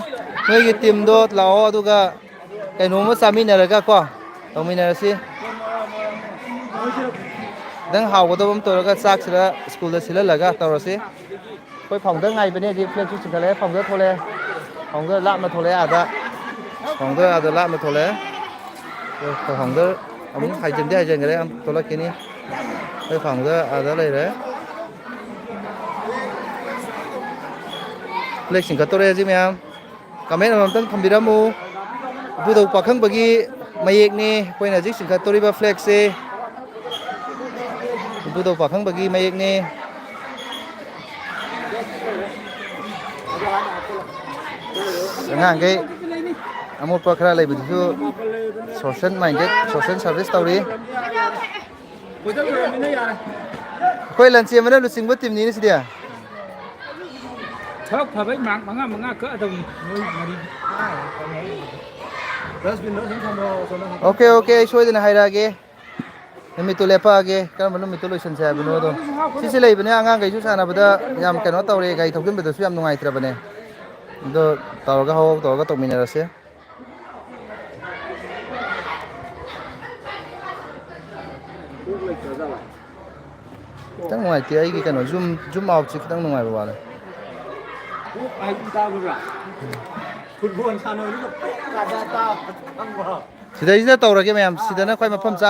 ꯅꯣꯏꯒꯤ ꯇꯤꯝꯗꯣ ꯂꯥꯛꯑꯣ, ꯑꯗꯨꯒ ꯀꯩꯅꯣꯝꯃ ꯆꯥꯃꯤꯟꯅꯔꯒ ꯀꯣ, ꯇꯧꯃꯤꯟꯅꯔꯁꯤ꯫ ꯈꯤꯇꯪ ꯍꯥꯎꯒꯗꯕ ꯑꯃ ꯇꯧꯔꯒ ꯆꯥꯛꯁꯤꯗ ꯁ꯭ꯀꯨꯜꯗ ꯁꯤꯜꯍꯜꯂꯒ ꯇꯧꯔꯁꯤ꯫ ꯑꯩꯈꯣꯏ ꯐꯥꯎꯟꯗꯔ ꯉꯥꯏꯕꯅꯦ, ꯍꯧꯖꯤꯛ ꯐ꯭ꯂꯦꯛꯁꯨ ꯆꯤꯡꯈꯠꯂꯛꯑꯦ, ꯐꯥꯎꯟꯗꯔ ꯊꯣꯛꯂꯛꯑꯦ, ꯐꯥꯎꯟꯗꯔ ꯂꯥꯞꯅ ꯊꯣꯛꯂꯛꯑꯦ ꯑꯥꯗ꯫ ꯐꯥꯎꯟꯗꯔ ꯑꯥꯗ ꯂꯥꯞꯅ ꯊꯣꯛꯂꯛꯑꯦ꯫ ꯑꯩꯈꯣꯏ ꯐꯥꯎꯟꯗꯔ ꯑꯃꯨꯛ ꯍꯥꯏꯖꯤꯟꯗꯤ ꯍꯥꯏꯖꯤꯟꯈ꯭ꯔꯦ, ꯌꯥꯝ ꯊꯣꯛꯂꯛꯈꯤꯅꯤ꯫ ꯑꯩꯈꯣꯏ ꯐꯥꯎꯟꯗꯔ ꯑꯥꯗ ꯂꯩꯔꯦ꯫ ꯐ꯭ꯂꯦꯛ ꯆꯤꯡꯈꯠꯇꯣꯔꯦ ꯍꯧꯖꯤꯛ ꯃꯌꯥꯝ꯫ ꯀꯃꯦꯟ ꯑꯃꯃꯝꯇꯪ ꯊꯝꯕꯤꯔꯝꯃꯨ꯫ ꯏꯕꯨꯙꯧ ꯄꯥꯈꯪꯕꯒꯤ ꯃꯌꯦꯛꯅꯤ ꯑꯩꯈꯣꯏꯅ ꯍꯧꯖꯤꯛ ꯆꯤꯡꯈꯠꯇꯧꯔꯤꯕ ꯐ꯭ꯂꯦꯛꯁꯦ꯫ ꯏꯕꯨꯙꯧ ꯄꯥꯈꯪꯕꯒꯤ ꯃꯌꯦꯛꯅꯤ꯫ ꯑꯉꯥꯡꯈꯩ ꯑꯃꯣꯠꯄ ꯈꯔ ꯂꯩꯕꯗꯨꯁꯨ social minded, social service ꯇꯧꯔꯤ꯫ ꯑꯩꯈꯣꯏ ꯂꯟꯆꯦꯟꯕꯅ ꯂꯨꯆꯤꯡꯕ ꯇꯤꯝꯅꯤꯅꯦ ꯁꯤꯗꯤ꯫ ꯊꯕꯛ ꯐꯕꯩ ꯃꯥꯔꯛ ꯃꯉꯥ ꯃꯉꯥ ꯀꯛꯑꯗꯧꯅꯤ ꯃꯣꯏ ꯃꯔꯤ꯫ ꯑꯣꯀꯦ, ꯑꯣꯀꯦ, ꯑꯩ ꯁꯣꯏꯗꯅ ꯍꯥꯏꯔꯛꯑꯒꯦ꯫ ꯅꯨꯃꯤꯠꯇꯨ ꯂꯦꯞꯄꯛꯑꯒꯦ, ꯀꯔꯝꯕ ꯅꯨꯃꯤꯠꯇꯨ ꯂꯣꯏꯁꯤꯟꯁꯦ ꯍꯥꯏꯕꯅꯣꯗꯣ꯫ ꯁꯤꯁꯦ ꯂꯩꯕꯅꯦ, ꯑꯉꯥꯡꯈꯩꯁꯨ ꯁꯥꯟꯅꯕꯗ ꯌꯥꯝ ꯀꯩꯅꯣ ꯇꯧꯔꯦ, ꯒꯥꯔꯤ ꯊꯧꯖꯤꯟꯕꯗꯁꯨ ꯌꯥꯝ ꯅꯨꯡꯉꯥꯏꯇ꯭ꯔꯕꯅꯦ꯫ ꯑꯗꯣ ꯇꯧꯔꯒ ꯍꯧꯍꯧ ꯇꯧꯔꯒ ꯇꯧꯃꯤꯟꯅꯔꯁꯦ꯫ ꯈꯤꯇꯪ ꯅꯨꯡꯉꯥꯏꯇꯦ ꯑꯩꯒꯤ ꯀꯩꯅꯣ, zoom, zoom outꯁꯦ ꯈꯤꯇꯪ ꯅꯨꯡꯉꯥꯏꯕ ꯋꯥꯠꯂꯦ꯫ ꯐꯨꯠꯕꯣꯜ ꯁꯥꯟꯅꯕꯗꯨꯗ ꯄꯣꯛ ꯀꯥꯗꯥ ꯇꯥꯕ ꯈꯪꯕ꯭ꯔꯣ? ꯁꯤꯗꯩꯁꯤꯗ ꯇꯧꯔꯒꯦ ꯃꯌꯥꯝ, ꯁꯤꯗꯅ ꯈ꯭ꯋꯥꯏ ꯃꯐꯝ ꯆꯥ꯫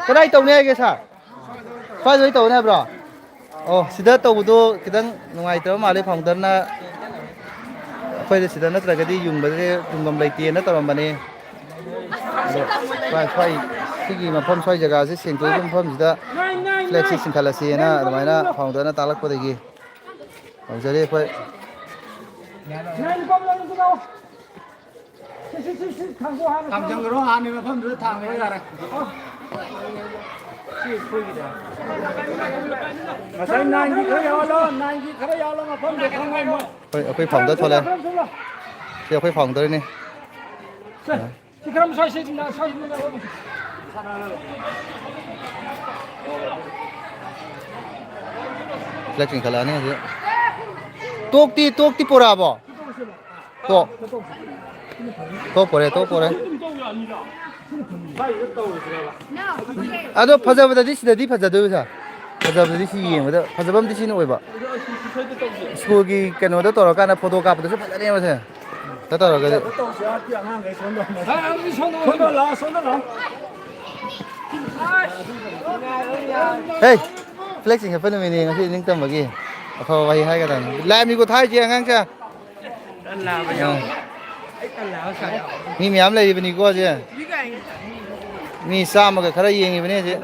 ꯀꯗꯥꯏ ꯇꯧꯅꯤ ꯍꯥꯏꯒꯦ ꯁꯥꯔ? ꯁ꯭ꯋꯥꯏꯗ ꯑꯣꯏꯅ ꯇꯧꯅꯤ ꯍꯥꯏꯕ꯭ꯔꯣ? ꯑꯣ, ꯁꯤꯗ ꯇꯧꯕꯗꯣ ꯈꯤꯇꯪ ꯅꯨꯡꯉꯥꯏꯇꯕ ꯃꯥꯜꯂꯦ ꯐꯥꯎꯟꯗꯔꯅ꯫ ꯑꯩꯈꯣꯏꯗ ꯁꯤꯗ ꯅꯠꯇ꯭ꯔꯒꯗꯤ ꯌꯨꯡꯕꯁꯦ ꯌꯨꯡꯐꯝ ꯂꯩꯇꯦꯅ ꯇꯧꯔꯝꯕꯅꯦ꯫ ꯑꯗꯣ ꯁ꯭ꯋꯥꯏ, ꯁ꯭ꯋꯥꯏ, ꯁꯤꯒꯤ ꯃꯐꯝ, ꯁ꯭ꯋꯥꯏ ꯖꯒꯥꯁꯦ ꯁꯦꯡꯗꯣꯛꯏꯕ ꯃꯐꯝꯁꯤꯗ ꯐ꯭ꯂꯦꯛꯁꯦ ꯆꯤꯡꯈꯠꯂꯁꯦꯅ ꯑꯗꯨꯃꯥꯏꯅ ꯐꯥꯎꯟꯗꯔꯅ ꯇꯥꯛꯂꯛꯄꯗꯒꯤ ꯇꯧꯖꯔꯤ ꯑꯩꯈꯣꯏ꯫ ꯊꯥꯡꯖꯪꯈ꯭ꯔꯣ, ꯍꯥꯟꯅ ꯃꯐꯝꯗꯨꯗ ꯊꯥꯡꯈ꯭ꯔꯣ ꯌꯥꯔꯦ꯫ ꯉꯁꯥꯏ ꯅꯥꯏꯟꯒꯤ ꯈꯔ ꯌꯥꯎꯍꯜꯂꯣ, ꯅꯥꯏꯟꯒꯤ ꯈꯔ ꯌꯥꯎꯍꯜꯂꯣ, ꯃꯐꯝꯗꯣ ꯈꯪꯉꯣꯏ ꯃꯣꯏ꯫ ꯑꯩꯈꯣꯏ, ꯑꯩꯈꯣꯏ ꯐꯥꯎꯟꯗꯔ ꯊꯣꯛꯂꯛꯑꯦ꯫ ꯁꯤ ꯑꯩꯈꯣꯏ ꯐꯥꯎꯟꯗꯔꯅꯤ꯫ ꯁꯦ, ꯁꯤ ꯈꯔ ꯁ꯭ꯋꯥꯏ, ꯁꯤ ꯁ꯭ꯋꯥꯏ꯫ ꯐ꯭ꯂꯦꯛ ꯆꯤꯡꯈꯠꯂꯛꯑꯅꯤ ꯍꯧꯖꯤꯛ꯫ ꯇꯣꯛꯇꯤ, ꯇꯣꯛꯇꯤ ꯄꯨꯔꯛꯑꯕꯣ? ꯇꯣꯛ꯫ ꯇꯣꯛ ꯄꯨꯔꯦ, ꯇꯣꯛ ꯄꯨꯔꯦ꯫ ꯑꯗꯣ ꯐꯖꯕꯗꯗꯤ ꯁꯤꯗꯗꯤ ꯐꯖꯗꯣꯏꯕ ꯁꯥꯔ꯫ ꯐꯖꯕꯗꯗꯤ ꯁꯤ ꯌꯦꯡꯕꯗ ꯐꯖꯕ ꯑꯃꯗꯤ ꯁꯤꯅ ꯑꯣꯏꯕ꯫ ꯁ꯭ꯀꯨꯜꯒꯤ ꯀꯩꯅꯣꯗ ꯇꯧꯔꯀꯥꯟꯗ ꯐꯣꯇꯣ ꯀꯥꯞꯄꯗꯁꯨ ꯐꯖꯅꯦꯕ ꯁꯦ꯫ ꯇꯧꯔꯒꯗꯤ꯫ ꯍꯦ, ꯐ꯭ꯂꯦꯛ ꯆꯤꯡꯈꯠꯄ ꯅꯨꯃꯤꯠꯅꯤ ꯉꯁꯤ, ꯅꯤꯡꯇꯝꯕꯒꯤ꯫ ꯑꯐꯕ ꯋꯥꯍꯩ ꯍꯥꯏꯒꯗꯕꯅꯤ꯫ ꯂꯥꯏꯞꯅꯤꯀꯣ ꯊꯥꯔꯤꯁꯦ ꯑꯉꯥꯡꯁꯦ꯫ ꯑꯥ꯫ ꯃꯤ ꯃꯌꯥꯝ ꯂꯩꯔꯤꯕꯅꯤꯀꯣ ꯍꯧꯖꯤꯛ꯫ ꯃꯤ ꯆꯥꯝꯃꯒ ꯈꯔ ꯌꯦꯡꯉꯤꯕꯅꯤ ꯍꯧꯖꯤꯛ꯫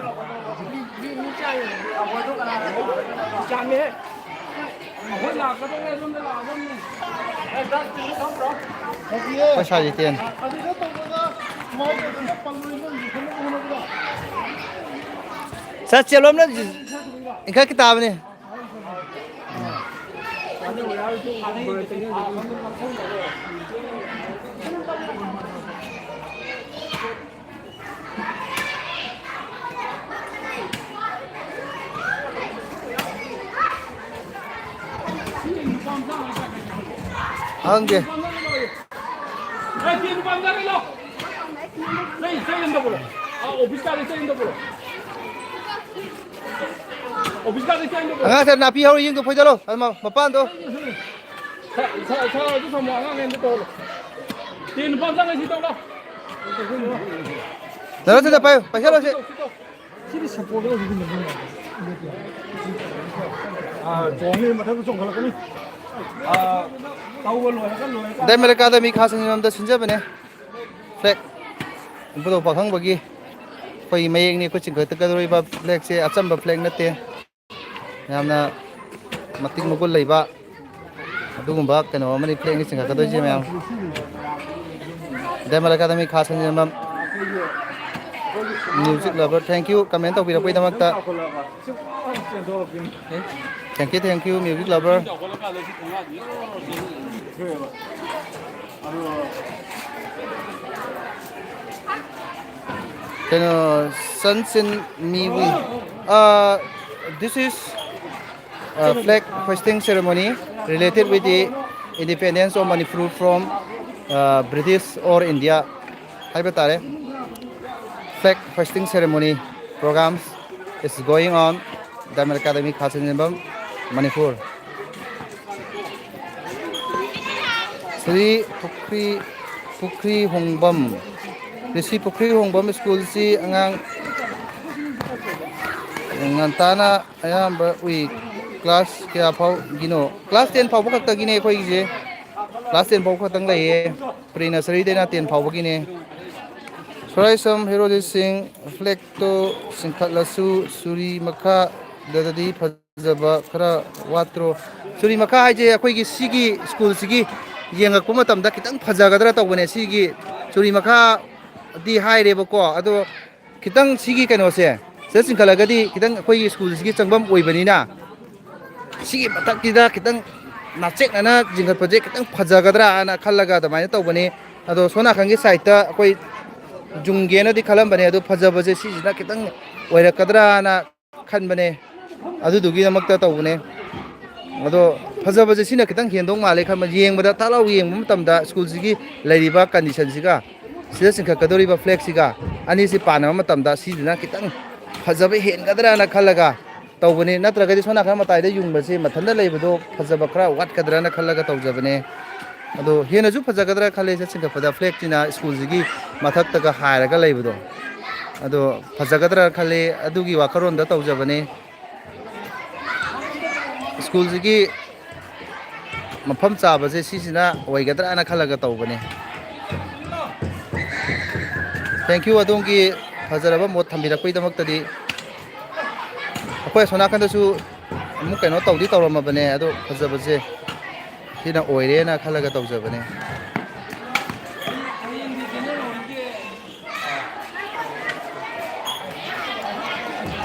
ꯑꯩꯈꯣꯏ ꯁꯥꯏ ꯖꯤꯇꯦꯟ꯫ ꯁꯥꯔ ꯆꯦꯂꯣꯝꯅ ꯏꯟꯈꯠꯈꯤ ꯇꯥꯕꯅꯤ꯫ ꯈꯪꯗꯦ꯫ ꯑꯉꯥꯡꯁꯦ ꯅꯥꯄꯤ ꯍꯧꯔꯤ ꯌꯦꯡꯗꯣ ꯐꯣꯏꯗꯠꯂꯣ꯫ ꯑꯗꯨ ꯃ-, ꯃꯄꯥꯟꯗꯣ꯫ ꯏꯁꯥ, ꯏꯁꯥ, ꯏꯁꯥ ꯑꯗꯨ ꯊꯝꯃꯣ, ꯑꯉꯥꯡ ꯑꯝꯗ ꯇꯧꯍꯜꯂꯣ꯫ ꯇꯦꯟ ꯂꯨꯄꯥ ꯑꯃ ꯆꯪꯉꯦ, ꯁꯤ ꯇꯧꯔꯣ꯫ ꯅꯔꯁꯤꯗ ꯄꯥꯏꯌꯨ, ꯄꯥꯏꯁꯜꯂꯣ ꯁꯤ꯫ ꯁꯤꯗꯤ ꯁꯞꯄꯣꯔꯠ ꯑꯣꯏꯕꯒꯤ ꯃꯃꯤꯡ ꯅꯠꯇꯦ꯫ ꯑꯥ, ꯆꯣꯡꯉꯤ, ꯃꯊꯛꯇ ꯆꯣꯡꯈꯠꯂꯛꯀꯅꯤ꯫ ꯑꯥ, ꯇꯧꯕ ꯂꯣꯏꯔꯒ, ꯂꯣꯏꯔꯀꯥꯟꯗ ꯗꯥꯏꯃꯟ ꯑꯦꯀꯥꯗꯃꯤ ꯈꯥ ꯁꯤꯡꯖꯃꯝꯗ ꯁꯤꯟꯖꯕꯅꯦ꯫ ꯐ꯭ꯂꯦꯛ ꯏꯕꯨꯙꯧ ꯄꯥꯈꯪꯕꯒꯤ ꯑꯩꯈꯣꯏꯒꯤ ꯃꯌꯦꯛꯅꯤ꯫ ꯑꯩꯈꯣꯏ ꯆꯤꯡꯈꯠꯀꯗꯧꯔꯤꯕ ꯐ꯭ꯂꯦꯛꯁꯦ ꯑꯆꯝꯕ ꯐ꯭ꯂꯦꯛ ꯅꯠꯇꯦ꯫ ꯌꯥꯝꯅ ꯃꯇꯤꯛ ꯃꯒꯨꯟ ꯂꯩꯕ ꯑꯗꯨꯒꯨꯝꯕ ꯀꯩꯅꯣ ꯑꯃꯅꯤ ꯐ꯭ꯂꯦꯛꯅꯤ ꯆꯤꯡꯈꯠꯀꯗꯣꯏꯁꯦ ꯃꯌꯥꯝ꯫ ꯗꯥꯏꯃꯟ ꯑꯦꯀꯥꯗꯃꯤ ꯈꯥ ꯁꯤꯡꯖꯃꯝ꯫ Music lover, thank you comment ꯇꯧꯕꯤꯔꯛꯄꯒꯤꯗꯃꯛꯇ꯫ Thank you, thank you, music lover. ꯀꯩꯅꯣ, ꯁꯟꯁꯤꯟ ꯃꯤꯋꯤ꯫ Uh, this is, uh, flag hoisting ceremony related with the independence of Manipur from, uh, British or India ꯍꯥꯏꯕ ꯇꯥꯔꯦ꯫ Flag hoisting ceremony programs is going on, Diamond Academy, ꯈꯥ ꯁꯤꯡꯖꯃꯝ, ꯃꯅꯤꯄꯨꯔ꯫ ꯁꯤꯗꯤ ꯄꯨꯈ꯭ꯔꯤ, ꯄꯨꯈ꯭ꯔꯤ ꯍꯣꯡꯕꯝ, ꯀ꯭ꯔꯤꯁꯤ ꯄꯨꯈ꯭ꯔꯤ ꯍꯣꯡꯕꯝ ꯁ꯭ꯀꯨꯜꯁꯤ ꯑꯉꯥꯡ ꯉꯟꯇꯥꯅ ꯑꯌꯥꯝꯕ ꯎꯏ꯫ ꯀ꯭ꯂꯥꯁ ꯀꯌꯥ ꯐꯥꯎꯒꯤꯅꯣ? ꯀ꯭ꯂꯥꯁ ꯇꯦꯟ ꯐꯥꯎꯕ ꯈꯛꯇꯒꯤꯅꯦ ꯑꯩꯈꯣꯏꯒꯤꯁꯦ꯫ ꯀ꯭ꯂꯥꯁ ꯇꯦꯟ ꯐꯥꯎꯕ ꯈꯛꯇꯪ ꯂꯩꯌꯦ꯫ Pre ꯅꯔꯁꯔꯤꯗꯩꯅ ten ꯐꯥꯎꯕꯒꯤꯅꯦ꯫ ꯁꯣꯔꯥꯏꯁꯝ ꯍꯦꯔꯣꯖꯤꯠ ꯁꯤꯡ, ꯐ꯭ꯂꯦꯛꯇꯣ ꯆꯤꯡꯈꯠꯂꯁꯨ ꯆꯨꯔꯤ ꯃꯈꯥꯗꯗꯤ ꯐꯖꯕ ꯈꯔ ꯋꯥꯠꯇ꯭ꯔꯣ? ꯆꯨꯔꯤ ꯃꯈꯥ ꯍꯥꯏꯁꯦ ꯑꯩꯈꯣꯏꯒꯤ ꯁꯤꯒꯤ ꯁ꯭ꯀꯨꯜꯁꯤꯒꯤ ꯌꯦꯡꯉꯛꯄ ꯃꯇꯝꯗ ꯈꯤꯇꯪ ꯐꯖꯒꯗ꯭ꯔꯥ ꯇꯧꯕꯅꯦ꯫ ꯁꯤꯒꯤ ꯆꯨꯔꯤ ꯃꯈꯥꯗꯤ ꯍꯥꯏꯔꯦꯕꯀꯣ, ꯑꯗꯣ ꯈꯤꯇꯪ ꯁꯤꯒꯤ ꯀꯩꯅꯣꯁꯦ ꯁꯤꯗ ꯆꯤꯡꯈꯠꯂꯒꯗꯤ ꯈꯤꯇꯪ ꯑꯩꯈꯣꯏꯒꯤ ꯁ꯭ꯀꯨꯜꯁꯤꯒꯤ ꯆꯪꯐꯝ ꯑꯣꯏꯕꯅꯤꯅ ꯁꯤꯒꯤ ꯃꯊꯛꯁꯤꯗ ꯈꯤꯇꯪ ꯅꯥꯆꯦꯛꯅꯅ ꯆꯤꯡꯈꯠꯄꯁꯦ ꯈꯤꯇꯪ ꯐꯖꯒꯗ꯭ꯔꯥꯅ ꯈꯜꯂꯒ ꯑꯗꯨꯃꯥꯏꯅ ꯇꯧꯕꯅꯤ꯫ ꯑꯗꯣ ꯁꯣꯝ ꯅꯥꯀꯟꯒꯤ ꯁꯥꯏꯠꯇ ꯑꯩꯈꯣꯏ ꯌꯨꯡꯒꯦꯅꯗꯤ ꯈꯜꯂꯝꯕꯅꯦ, ꯑꯗꯣ ꯐꯖꯕꯁꯦ ꯁꯤꯁꯤꯅ ꯈꯤꯇꯪ ꯑꯣꯏꯔꯛꯀꯗ꯭ꯔꯥꯅ ꯈꯟꯕꯅꯦ, ꯑꯗꯨꯗꯨꯒꯤꯗꯃꯛꯇ ꯇꯧꯕꯅꯦ꯫ ꯑꯗꯣ ꯐꯖꯕꯁꯦ ꯁꯤꯅ ꯈꯤꯇꯪ ꯍꯦꯟꯗꯧ ꯃꯥꯜꯂꯦ ꯈꯟꯕ, ꯌꯦꯡꯕꯗ ꯊꯥꯛ ꯂꯥꯎ ꯌꯦꯡꯕ ꯃꯇꯝꯗ ꯁ꯭ꯀꯨꯜꯁꯤꯒꯤ ꯂꯩꯔꯤꯕ ꯀꯟꯗꯤꯁꯟꯁꯤꯒ ꯁꯤꯗ ꯆꯤꯡꯈꯠꯀꯗꯧꯔꯤꯕ ꯐ꯭ꯂꯦꯛꯁꯤꯒ ꯑꯅꯤꯁꯤ ꯄꯥꯟꯅꯕ ꯃꯇꯝꯗ ꯁꯤꯁꯤꯅ ꯈꯤꯇꯪ ꯐꯖꯕ ꯍꯦꯟꯒꯗ꯭ꯔꯥꯅ ꯈꯜꯂꯒ ꯇꯧꯕꯅꯤ꯫ ꯅꯠꯇ꯭ꯔꯒꯗꯤ ꯁꯣꯝ ꯅꯥꯀꯟ ꯃꯇꯥꯏꯗ ꯌꯨꯡꯕꯁꯦ ꯃꯊꯟꯇ ꯂꯩꯕꯗꯣ ꯐꯖꯕ ꯈꯔ ꯋꯥꯠꯀꯗ꯭ꯔꯥꯅ ꯈꯜꯂꯒ ꯇꯧꯖꯕꯅꯦ꯫ ꯑꯗꯣ ꯍꯦꯟꯅꯁꯨ ꯐꯖꯒꯗ꯭ꯔꯥ ꯈꯜꯂꯦ ꯁꯤꯗ ꯆꯤꯡꯈꯠꯄꯗ, ꯐ꯭ꯂꯦꯛꯁꯤꯅ ꯁ꯭ꯀꯨꯜꯁꯤꯒꯤ ꯃꯊꯛꯇꯒ ꯍꯥꯏꯔꯒ ꯂꯩꯕꯗꯣ꯫ ꯑꯗꯣ ꯐꯖꯒꯗ꯭ꯔꯥ ꯈꯜꯂꯤ, ꯑꯗꯨꯒꯤ ꯋꯥꯈꯜꯂꯣꯟꯗ ꯇꯧꯖꯕꯅꯤ꯫ ꯁ꯭ꯀꯨꯜꯁꯤꯒꯤ ꯃꯐꯝ ꯆꯥꯕꯁꯦ ꯁꯤꯁꯤꯅ ꯑꯣꯏꯒꯗ꯭ꯔꯥꯅ ꯈꯜꯂꯒ ꯇꯧꯕꯅꯤ꯫ Thank you, ꯑꯗꯣꯝꯒꯤ ꯐꯖꯔꯕ ꯃꯣꯠ ꯊꯝꯕꯤꯔꯛꯄꯒꯤꯗꯃꯛꯇꯗꯤ꯫ ꯑꯩꯈꯣꯏ ꯑꯁꯣꯝ ꯅꯥꯀꯟꯗꯁꯨ ꯑꯃꯨꯛ ꯀꯩꯅꯣ ꯇꯧꯗꯤ ꯇꯧꯔꯝꯃꯕꯅꯦ, ꯑꯗꯣ ꯐꯖꯕꯁꯦ ꯁꯤꯅ ꯑꯣꯏꯔꯦꯅ ꯈꯜꯂꯒ ꯇꯧꯖꯕꯅꯦ꯫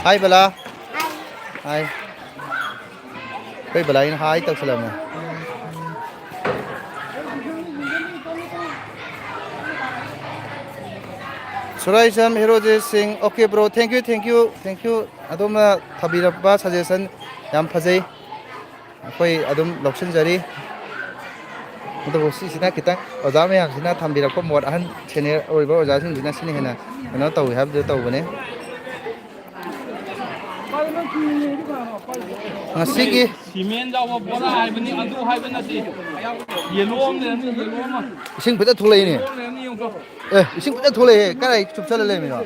ꯍꯥꯏ ꯕꯂꯥ꯫ ꯍꯥꯏ꯫ ꯑꯩꯈꯣꯏ ꯕꯂꯥꯏꯅ ꯍꯥꯏ ꯇꯧꯁꯜꯂꯝꯃꯦ꯫ ꯁꯨꯔꯥꯏꯁꯝ ꯍꯦꯔꯣꯖꯤꯠ ꯁꯤꯡ, okay bro, thank you, thank you, thank you꯫ ꯑꯗꯣꯝꯅ ꯊꯝꯕꯤꯔꯛꯄ suggestion ꯌꯥꯝ ꯐꯖꯩ, ꯑꯩꯈꯣꯏ ꯑꯗꯨꯝ ꯂꯧꯁꯤꯟꯖꯔꯤ꯫ ꯑꯗꯨꯕꯨ ꯁꯤꯁꯤꯅ ꯈꯤꯇꯪ ꯑꯣꯖꯥ ꯃꯌꯥꯝꯁꯤꯅ ꯊꯝꯕꯤꯔꯛꯄ ꯃꯣꯠ, ꯑꯍꯟ senior ꯑꯣꯏꯕ ꯑꯣꯖꯥꯁꯤꯡꯁꯤꯅ ꯁꯤꯅ ꯍꯦꯟꯅ ꯀꯩꯅꯣ ꯇꯧꯏ ꯍꯥꯏꯕꯗꯨ ꯇꯧꯕꯅꯦ꯫ ꯉꯁꯤꯒꯤ ꯁꯤꯃꯦꯟ ꯌꯥꯎꯕ ꯕꯣꯔꯥ ꯍꯥꯏꯕꯅꯤ, ꯑꯗꯨ ꯍꯥꯏꯕ ꯅꯠꯇꯦ꯫ ꯌꯦꯂꯣ ꯑꯃ ꯂꯩꯔꯝꯅꯤ, ꯌꯦꯂꯣ ꯑꯃ꯫ ꯏꯁꯤꯡ ꯐꯖꯅ ꯊꯣꯛꯂꯛꯏꯅꯦ꯫ ꯌꯦꯂꯣ ꯑꯃ ꯂꯩꯔꯝꯅꯤ, ꯌꯦꯡꯉꯨ꯫ ꯑꯦ, ꯏꯁꯤꯡ ꯐꯖꯅ ꯊꯣꯛꯂꯛꯑꯦ꯫ ꯀꯗꯥꯏ ꯆꯨꯞꯁꯜꯂ ꯂꯩꯔꯝꯃꯤꯅꯣ?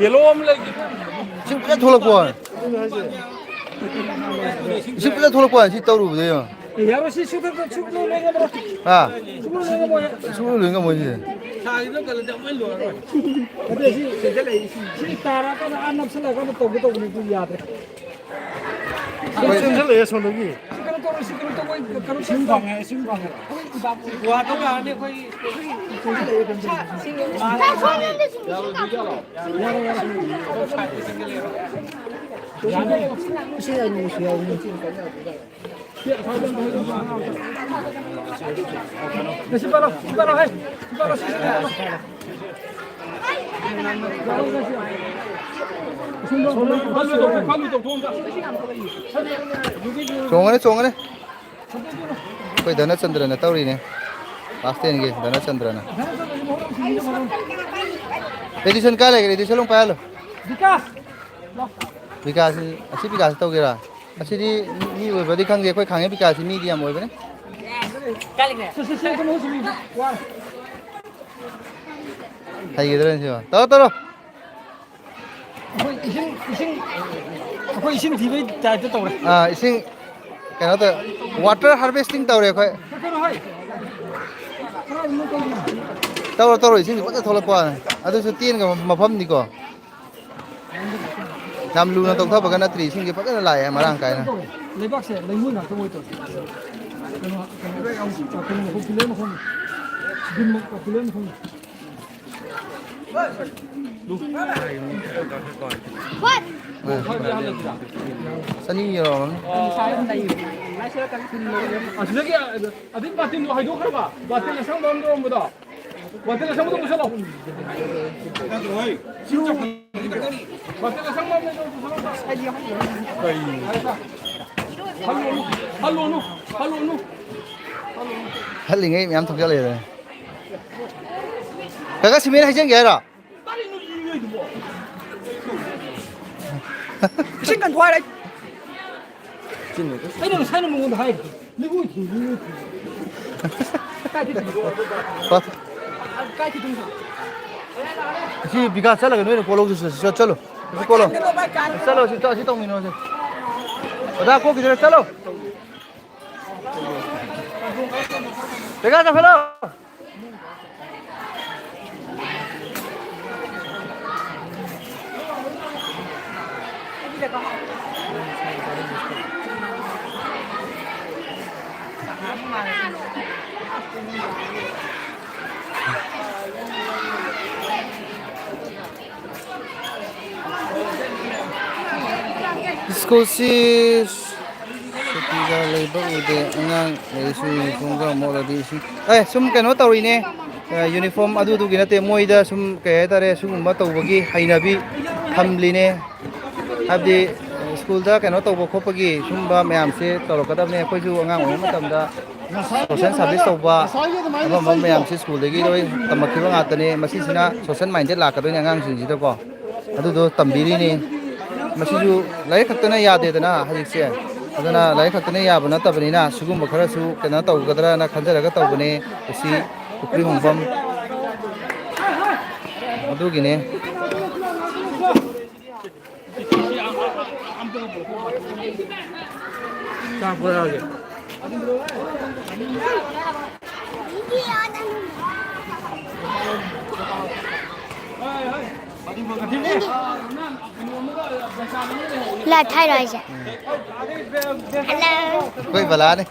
ꯌꯦꯂꯣ ꯑꯃ ꯂꯩꯒꯦ꯫ ꯏꯁꯤꯡ ꯐꯖꯅ ꯊꯣꯛꯂꯛꯄ ꯋꯥꯅꯤ꯫ ꯏꯁꯤꯡ ꯐꯖꯅ ꯊꯣꯛꯂꯛꯄ ꯋꯥꯅꯤ, ꯁꯤ ꯇꯧꯔꯨꯕꯗ ꯌꯦꯡꯉꯣ꯫ ꯑꯦ, ꯌꯥꯔꯣꯏ, ꯁꯤ ꯁꯨꯛ-, ꯁꯨꯛ-, ꯁꯨꯛꯂꯣꯏ ꯉꯝꯃꯔꯣꯏ꯫ ꯍꯥ? ꯁꯨꯛꯂꯣꯏ ꯉꯝꯃꯣꯏ꯫ ꯁꯨꯛꯂꯣꯏ ꯂꯣꯏ ꯉꯝꯃꯣꯏ ꯁꯤꯗꯤ꯫ ꯑꯗꯨ ꯁꯤ, ꯁꯤ ꯇꯥꯔꯛꯑꯀꯥꯟꯗ ꯑꯥ ꯅꯞꯁꯜꯂꯛꯑꯀꯥꯟꯗ ꯇꯧꯒꯦ ꯇꯧꯕꯅꯤ, ꯑꯗꯨ ꯌꯥꯗ꯭ꯔꯦ꯫ ꯆꯦꯟꯁꯤꯜꯂꯛꯑꯦ ꯑꯁꯣꯝꯗꯒꯤ꯫ ꯁꯤ ꯀꯩꯅꯣ ꯇꯧꯔꯣ, ꯁꯤ ꯀꯩꯅꯣ ꯇꯧꯕ, ꯀꯩꯅꯣ ꯏꯁꯤꯡ ꯐꯪꯉꯦ, ꯏꯁꯤꯡ ꯐꯪꯉꯦ꯫ ꯒꯨꯍꯥꯗꯣ ꯌꯥꯔꯅꯤ ꯑꯩꯈꯣꯏ꯫ ꯁꯤ ꯄꯥꯏꯔꯣ, ꯁꯤ ꯄꯥꯏꯔꯣ, ꯍꯩ꯫ ꯁꯤ ꯄꯥꯏꯔꯣ, ꯁꯤ ꯄꯥꯏꯔꯣ꯫ ꯆꯣꯡꯒꯅꯤ, ꯆꯣꯡꯒꯅꯤ꯫ ꯑꯩꯈꯣꯏ ꯙꯅꯆꯟꯗ꯭ꯔꯅ ꯇꯧꯔꯤꯅꯦ꯫ ꯀ꯭ꯂꯥꯁ ꯇꯦꯟꯒꯤ ꯙꯅꯆꯟꯗ꯭ꯔꯅ꯫ ꯑꯦꯗꯤꯁꯟ ꯀꯥꯏ ꯂꯩꯒꯦ? ꯑꯦꯗꯤꯁꯟ ꯑꯃꯨꯛ ꯄꯥꯏꯍꯜꯂꯣ꯫ ꯕꯤꯀꯥꯁ! ꯕꯤꯀꯥꯁꯁꯤ, ꯑꯁꯤ ꯕꯤꯀꯥꯁꯁꯤ ꯇꯧꯒꯦꯔꯥ? ꯑꯁꯤꯗꯤ ꯃꯤ ꯑꯣꯏꯕ꯭ꯔꯗꯤ ꯈꯪꯗꯦ, ꯑꯩꯈꯣꯏ ꯈꯥꯡꯉꯦ ꯕꯤꯀꯥꯁꯁꯤ ꯃꯤꯗꯤ ꯌꯥꯝ ꯑꯣꯏꯕꯅꯦ꯫ ꯁꯤ, ꯁꯤ, ꯁꯤ, ꯀꯩꯅꯣ, ꯁꯤ, ꯋꯥ꯫ ꯍꯩꯒꯗ꯭ꯔꯥ ꯁꯤꯕꯣ? ꯇꯧꯔꯣ, ꯇꯧꯔꯣ꯫ ꯑꯩꯈꯣꯏ ꯏꯁꯤꯡ, ꯏꯁꯤꯡ, ꯑꯩꯈꯣꯏ ꯏꯁꯤꯡ ꯊꯤꯕꯩ ꯇꯥꯏꯞꯇ ꯇꯧꯔꯦ꯫ ꯑꯥ, ꯏꯁꯤꯡ ꯀꯩꯅꯣ ꯇꯧ-, water harvesting ꯇꯧꯔꯦ ꯑꯩꯈꯣꯏ꯫ ꯀꯩꯅꯣ ꯍꯥꯏ? ꯇꯧꯔꯣ, ꯇꯧꯔꯣ, ꯏꯁꯤꯡꯁꯦ ꯐꯖꯅ ꯊꯣꯛꯂꯛꯄ ꯋꯥꯅꯤ꯫ ꯑꯗꯨꯁꯨ ꯇꯦꯟꯒ ꯃꯐꯝꯅꯤꯀꯣ꯫ ꯌꯥꯝ ꯂꯨꯅ ꯇꯧꯊꯕꯒ ꯅꯠꯇ꯭ꯔꯤ, ꯏꯁꯤꯡꯁꯦ ꯐꯖꯅ ꯂꯥꯛꯑꯦ ꯃꯔꯥꯡ ꯀꯥꯏꯅ꯫ ꯂꯩꯕꯥꯛꯁꯦ ꯂꯩꯉꯣꯏ ꯉꯥꯛꯇ ꯑꯣꯏ ꯇꯧꯔꯦ꯫ ꯀꯩꯅꯣ, ꯀꯩꯅꯣ, ꯀꯩꯅꯣ, ꯄꯤꯂꯔ ꯃꯈꯣꯡ, ꯕꯤꯝ ꯄꯤꯂꯔ ꯃꯈꯣꯡ꯫ ꯆꯅꯤ ꯌꯧꯔꯝꯃꯅꯤ꯫ ꯑꯁꯤꯗꯒꯤ ꯑꯗꯨꯝ ꯕꯥꯇꯤꯟꯗꯣ ꯍꯩꯗꯣꯛꯈ꯭ꯔꯕ? ꯕꯥꯇꯤꯟ ꯑꯁꯪꯕ ꯑꯃ ꯂꯧꯔꯝꯕꯗꯣ꯫ ꯕꯥꯇꯤꯟ ꯑꯁꯪꯕꯗꯣ ꯄꯨꯁꯜꯂꯣ꯫ ꯕꯥꯇꯤꯟ ꯑꯁꯪꯕ ꯑꯃ ꯂꯩꯗꯣ ꯄꯨꯁꯜꯂꯣ꯫ ꯍꯜꯂꯣꯅꯨ, ꯍꯜꯂꯣꯅꯨ, ꯍꯜꯂꯣꯅꯨ꯫ ꯍꯜꯂꯤꯉꯩ ꯃꯌꯥꯝ ꯊꯣꯛꯆꯜꯂꯛꯑꯦꯗꯅ꯫ ꯀꯀꯥ, ꯁꯤꯃꯦꯟ ꯍꯩꯖꯤꯟꯒꯦ ꯍꯥꯏꯔꯣ? ꯏꯁꯤꯡ ꯀꯟꯊꯣꯛ ꯍꯥꯏꯔꯦ꯫ ꯑꯩꯅ ꯉꯁꯥꯏꯅ ꯃꯉꯣꯟꯗ ꯍꯥꯏꯔꯤꯗꯨ꯫ ꯁꯤ ꯕꯤꯀꯥꯁ ꯆꯠꯂꯒ ꯅꯣꯏꯅ ꯀꯣꯜꯍꯧꯗꯣꯏꯁꯤ, ꯆꯠ-, ꯆꯠꯂꯣ꯫ ꯁꯤ ꯀꯣꯜꯂꯣ꯫ ꯆꯠꯂꯣ, ꯁꯤ, ꯁꯤ ꯇꯧꯃꯤꯟꯅꯔꯁꯤ꯫ ꯑꯣꯖꯥ ꯀꯣꯛꯈꯤꯗꯣꯏꯔꯦ, ꯆꯠꯂꯣ꯫ ꯕꯤꯀꯥꯁ, ꯆꯠꯈꯠꯂꯣ꯫ ꯁ꯭ꯀꯨꯜꯁꯤ ꯁꯨꯇꯤꯒ ꯂꯩꯕ ꯎꯗꯦ꯫ ꯑꯉꯥꯡ ꯂꯥꯏꯔꯤꯛꯁꯨ ꯌꯨꯅꯤꯐꯣꯔꯝꯒ ꯃꯣꯠꯂꯗꯤ ꯏꯁꯤꯡ, ꯑꯦ, ꯁꯨꯝ ꯀꯩꯅꯣ ꯇꯧꯔꯤꯅꯦ꯫ ꯑ, ꯌꯨꯅꯤꯐꯣꯔꯝ ꯑꯗꯨꯗꯨꯒꯤ ꯅꯠꯇꯦ, ꯃꯣꯏꯗ ꯁꯨꯝ, ꯀꯩ ꯍꯥꯏꯇꯥꯔꯦ, ꯁꯤꯒꯨꯝꯕ ꯇꯧꯕꯒꯤ ꯍꯩꯅꯕꯤ ꯊꯝꯂꯤꯅꯦ꯫ ꯍꯥꯏꯕꯗꯤ, ꯁ꯭ꯀꯨꯜꯗ ꯀꯩꯅꯣ ꯇꯧꯕ ꯈꯣꯠꯄꯒꯤ ꯁꯨꯝꯕ ꯃꯌꯥꯝꯁꯦ ꯇꯧꯔꯛꯀꯗꯕꯅꯦ꯫ ꯑꯩꯈꯣꯏꯁꯨ ꯑꯉꯥꯡ ꯑꯣꯏꯔꯤꯉꯩ ꯃꯇꯝꯗ ꯁꯣꯁꯦꯜ ꯁꯥꯔꯚꯤꯁ ꯇꯧꯕ, ꯑꯃ ꯑꯃ ꯃꯌꯥꯝꯁꯦ ꯁ꯭ꯀꯨꯜꯗꯒꯤ ꯂꯣꯏ ꯇꯝꯃꯛꯈꯤꯕ ꯉꯥꯛꯇꯅꯦ꯫ ꯃꯁꯤꯁꯤꯅ ꯁꯣꯁꯦꯜ ꯃꯥꯏꯟꯗꯦꯠ ꯂꯥꯛꯀꯗꯣꯏꯅꯦ ꯑꯉꯥꯡꯁꯤꯡꯁꯤꯗꯀꯣ꯫ ꯑꯗꯨꯗꯣ ꯇꯝꯕꯤꯔꯤꯅꯤ꯫ ꯃꯁꯤꯁꯨ ꯂꯥꯏꯔꯤꯛ ꯈꯛꯇꯅ ꯌꯥꯗꯦꯗꯅ ꯍꯧꯖꯤꯛꯁꯦ꯫ ꯑꯗꯨꯅ ꯂꯥꯏꯔꯤꯛ ꯈꯛꯇꯅ ꯌꯥꯕ ꯅꯠꯇꯕꯅꯤꯅ ꯁꯤꯒꯨꯝꯕ ꯈꯔꯁꯨ ꯀꯩꯅꯣ ꯇꯧꯒꯗ꯭ꯔꯅ ꯈꯟꯖꯔꯒ ꯇꯧꯕꯅꯦ꯫ ꯑꯁꯤ ꯄꯨꯈ꯭ꯔꯤ ꯍꯣꯡꯐꯝ ꯑꯗꯨꯒꯤꯅꯦ꯫ ꯂꯥꯏ ꯊꯥꯏꯔꯣ ꯍꯥꯏꯁꯦ? ꯍꯜꯂꯣ꯫ ꯑꯩꯈꯣꯏ ꯕꯂꯥꯅꯦ꯫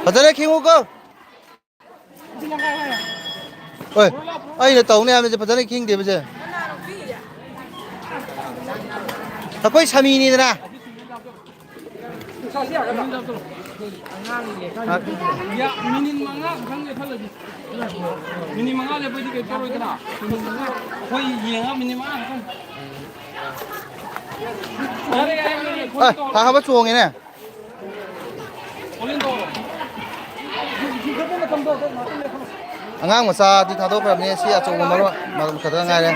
ꯐꯖꯅ ꯈꯤꯡꯉꯨꯀꯣ꯫ ꯍꯣꯏ, ꯑꯩꯅ ꯇꯧꯅꯤ ꯍꯥꯏꯕꯁꯦ ꯐꯖꯅ ꯈꯤꯡꯗꯦꯕꯁꯦ꯫ ꯑꯩꯈꯣꯏ ꯁꯃꯤꯅꯤꯗꯅ꯫ ꯃꯤꯅꯤꯠ ꯃꯉꯥ ꯈꯛꯇꯪ ꯂꯦꯞꯍꯜꯂꯁꯤ꯫ ꯃꯤꯅꯤꯠ ꯃꯉꯥ ꯂꯦꯞꯄꯗꯤ ꯀꯩꯁꯨ ꯇꯧꯔꯣꯏꯗꯅ꯫ ꯃꯤꯅꯤꯠ ꯃꯉꯥ ꯑꯩꯈꯣꯏ ꯌꯦꯡꯉ ꯃꯤꯅꯤꯠ ꯃꯉꯥ ꯈꯛꯇꯪ꯫ ꯌꯥꯔꯦ, ꯌꯥꯔꯦ, ꯌꯥꯔꯦ, ꯑꯦ, ꯐꯥ ꯍꯥꯕ ꯆꯣꯡꯉꯦꯅꯦ꯫ ꯑꯉꯥꯡ ꯃꯆꯥꯗꯤ ꯊꯥꯗꯣꯛꯈ꯭ꯔꯕꯅꯦ, ꯁꯤ ꯑꯆꯧꯕ ꯃꯔꯣꯟ ꯃꯔꯣꯟ ꯈꯛꯇ ꯉꯥꯏꯔꯦ꯫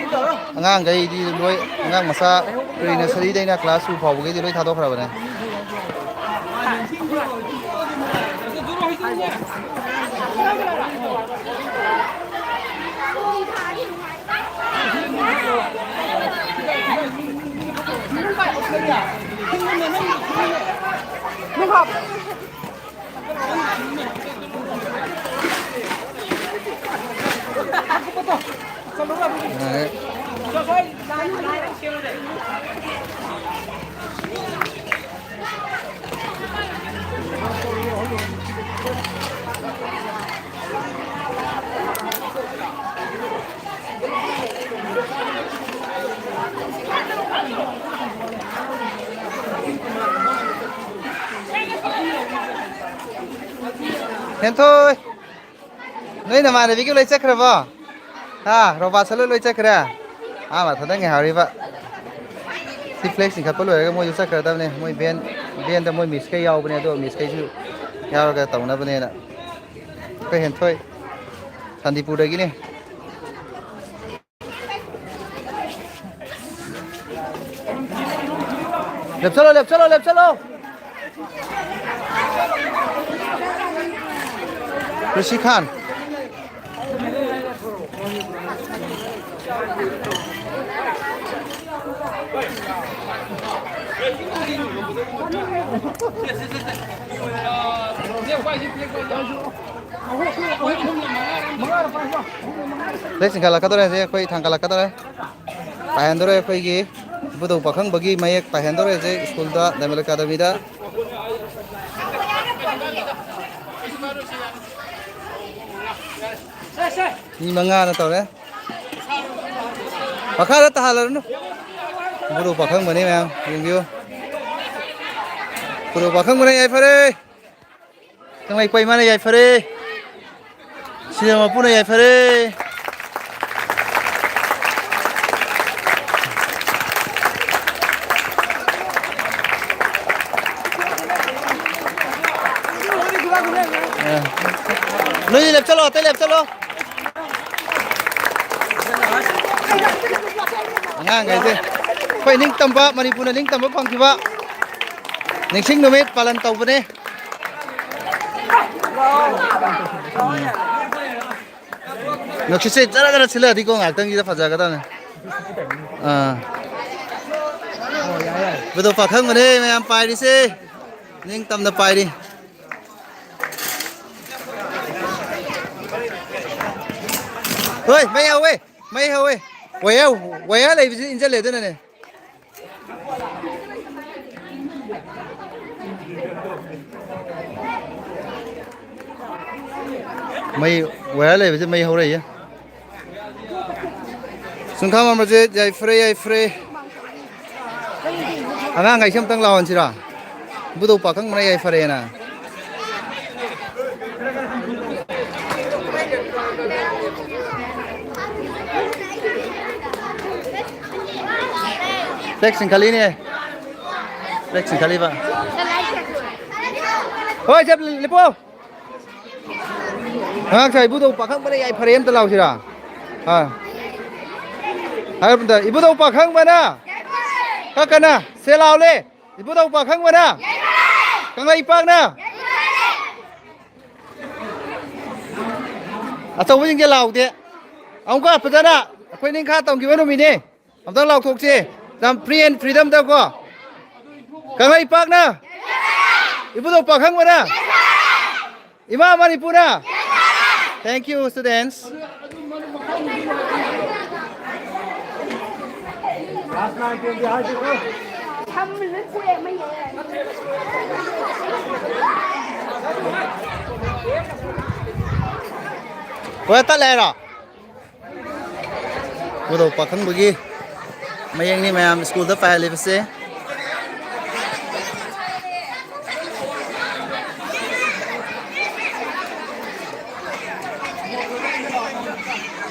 ꯑꯉꯥꯡꯈꯩꯗꯤ ꯂꯣꯏ, ꯑꯉꯥꯡ ꯃꯆꯥ ꯄ꯭ꯔꯤ ꯅꯁꯔꯤꯗꯩꯅ ꯀ꯭ꯂꯥꯁ ꯇꯨ ꯐꯥꯎꯕꯈꯩꯗꯤ ꯂꯣꯏ ꯊꯥꯗꯣꯛꯈ꯭ꯔꯕꯅꯦ꯫ ꯍꯦꯟꯊꯣꯏ, ꯅꯣꯏ ꯅꯃꯥꯟꯅꯕꯤꯒꯤ ꯂꯣꯏ ꯆꯠꯈ꯭ꯔꯕꯣ? ꯍꯥ, ꯔꯣꯕꯥꯠꯁꯨ ꯂꯣꯏ, ꯂꯣꯏ ꯆꯠꯈ꯭ꯔꯦ? ꯑꯥ, ꯃꯊꯟꯇ ꯉꯥꯏꯍꯧꯔꯤꯕ꯫ ꯁꯤ ꯐ꯭ꯂꯦꯛꯁ ꯆꯤꯡꯈꯠꯄ ꯂꯣꯏꯔꯒ ꯃꯣꯏꯁꯨ ꯆꯠꯈ꯭ꯔꯗꯕꯅꯦ꯫ ꯃꯣꯏ ꯚꯦꯟ, ꯚꯦꯟꯗ ꯃꯣꯏ ꯃꯤꯁꯈꯩ ꯌꯥꯎꯕꯅꯦ, ꯑꯗꯣ ꯃꯤꯁꯈꯩꯁꯨ ꯌꯥꯎꯔꯒ ꯇꯧꯅꯕꯅꯦꯅ꯫ ꯑꯩꯈꯣꯏ ꯍꯦꯟꯊꯣꯏ, ꯁꯥꯟꯇꯤꯄꯨꯔꯗꯒꯤꯅꯦ꯫ ꯂꯦꯞꯆꯜꯂꯣ, ꯂꯦꯞꯆꯜꯂꯣ, ꯂꯦꯞꯆꯜꯂꯣ꯫ ꯔꯤꯁꯤ ꯈꯥꯟ꯫ ꯐ꯭ꯂꯦꯛ ꯆꯤꯡꯈꯠꯂꯛꯀꯗꯧꯔꯦ ꯍꯧꯖꯤꯛ, ꯑꯩꯈꯣꯏ ꯊꯥꯡꯒꯠꯂꯛꯀꯗꯧꯔꯦ꯫ ꯄꯥꯏꯍꯟꯗꯧꯔꯦ ꯑꯩꯈꯣꯏꯒꯤ ꯏꯕꯨꯙꯧ ꯄꯥꯈꯪꯕꯒꯤ ꯃꯌꯦꯛ ꯄꯥꯏꯍꯟꯗꯧꯔꯦ ꯍꯧꯖꯤꯛ ꯁ꯭ꯀꯨꯜꯗ, ꯗꯥꯏꯃꯟ ꯑꯦꯀꯥꯗꯃꯤꯗ꯫ ꯃꯤ ꯃꯉꯥꯅ ꯇꯧꯔꯦ꯫ ꯃꯈꯥꯗ ꯇꯥꯍꯜꯂꯔꯨꯅꯨ꯫ ꯏꯕꯨꯙꯧ ꯄꯥꯈꯪꯕꯅꯤ ꯃꯌꯥꯝ ꯌꯦꯡꯕꯤꯌꯨ꯫ ꯏꯕꯨꯙꯧ ꯄꯥꯈꯪꯕꯅ ꯌꯥꯏꯐꯔꯦ꯫ ꯀꯪꯂꯩꯄꯥꯛ ꯏꯃꯥꯅ ꯌꯥꯏꯐꯔꯦ꯫ ꯁꯤꯗ ꯃꯄꯨꯅ ꯌꯥꯏꯐꯔꯦ꯫ ꯑ꯫ ꯆꯠꯂꯣ꯫ ꯑꯉꯥꯡꯈꯩꯁꯦ ꯑꯩꯈꯣꯏ ꯅꯤꯡꯇꯝꯕ, ꯃꯅꯤꯄꯨꯔꯅ ꯅꯤꯡꯇꯝꯕ ꯐꯪꯈꯤꯕ ꯅꯤꯡꯁꯤꯡ ꯅꯨꯃꯤꯠ ꯄꯥꯂꯟ ꯇꯧꯕꯅꯦ꯫ ꯅꯨꯡꯁꯤꯠꯁꯦ ꯖꯔ ꯖꯔ ꯁꯤꯜꯂꯛꯑꯗꯤꯀꯣ, ꯉꯥꯏꯍꯥꯛꯇꯪꯁꯤꯗ ꯐꯖꯒꯗꯕꯅꯦ꯫ ꯑꯥ꯫ ꯕꯨꯗꯣ ꯄꯥꯈꯪꯕꯅꯦ ꯃꯌꯥꯝ ꯄꯥꯏꯔꯤꯁꯦ꯫ ꯅꯤꯡꯇꯝꯅ ꯄꯥꯏꯔꯤ꯫ ꯍꯣꯏ, ꯃꯩ ꯍꯧꯋꯦ, ꯃꯩ ꯍꯧꯋꯦ꯫ ꯋꯥꯌꯔ, ꯋꯥꯌꯔ ꯂꯩꯕꯁꯤ ꯏꯟꯁꯤꯜꯂꯦ ꯑꯗꯨꯅꯅꯦ꯫ ꯃꯩ ꯋꯥꯌꯔ ꯂꯩꯕꯁꯦ ꯃꯩ ꯍꯧꯔꯛꯏꯌꯦ꯫ ꯁꯨꯡꯈꯥ ꯃꯥꯟꯕꯁꯦ ꯌꯥꯏꯐꯔꯦ, ꯌꯥꯏꯐꯔꯦ꯫ ꯑꯉꯥꯡꯈꯩꯁꯦ ꯑꯝꯇꯪ ꯂꯥꯛꯍꯟꯁꯤꯔꯣ? ꯏꯕꯨꯙꯧ ꯄꯥꯈꯪꯕꯅ ꯌꯥꯏꯐꯔꯦꯅ꯫ ꯐ꯭ꯂꯦꯛ ꯆꯤꯡꯈꯠꯂꯤꯅꯦ꯫ ꯐ꯭ꯂꯦꯛ ꯆꯤꯡꯈꯠꯂꯤꯕ꯫ ꯍꯣꯏ, ꯆꯦ, ꯂꯦꯞꯄꯣ꯫ ꯑꯉꯥꯡ ꯁꯥꯏ, ꯏꯕꯨꯙꯧ ꯄꯥꯈꯪꯕꯅ ꯌꯥꯏꯐꯔꯦ ꯑꯝꯇ ꯂꯥꯎꯁꯤꯔꯥ? ꯑꯥ꯫ ꯍꯥꯏꯔꯣ ꯑꯝꯇ, "ꯏꯕꯨꯙꯧ ꯄꯥꯈꯪꯕꯅ ꯀꯛꯀꯅ ꯁꯦ ꯂꯥꯎꯂꯦ꯫ ꯏꯕꯨꯙꯧ ꯄꯥꯈꯪꯕꯅ ꯀꯪꯂꯩꯄꯥꯛꯅ ꯑꯆꯧꯕꯁꯤꯡꯁꯦ ꯂꯥꯎꯗꯦ꯫ ꯑꯃꯨꯛꯀ ꯐꯖꯅ ꯑꯩꯈꯣꯏ ꯅꯤꯡꯈꯥ ꯇꯝꯈꯤꯕ ꯅꯨꯃꯤꯠꯅꯤ꯫ ꯑꯝꯇꯪ ꯂꯥꯎꯊꯣꯛꯁꯤ꯫ ꯌꯥꯝ free and freedomꯗꯀꯣ꯫ ꯀꯪꯂꯩꯄꯥꯛꯅ, ꯏꯕꯨꯙꯧ ꯄꯥꯈꯪꯕꯅ, ꯏꯃꯥ ꯃꯅꯤꯄꯨꯔꯅ꯫ Thank you, students꯫ ꯍꯣꯏ, ꯇꯠꯂꯦ ꯍꯥꯏꯔꯣ? ꯏꯕꯨꯙꯧ ꯄꯥꯈꯪꯕꯒꯤ ꯃꯌꯦꯡꯅꯤ ꯃꯌꯥꯝ ꯁ꯭ꯀꯨꯜꯗ ꯄꯥꯏꯍꯜꯂꯤꯕꯁꯦ꯫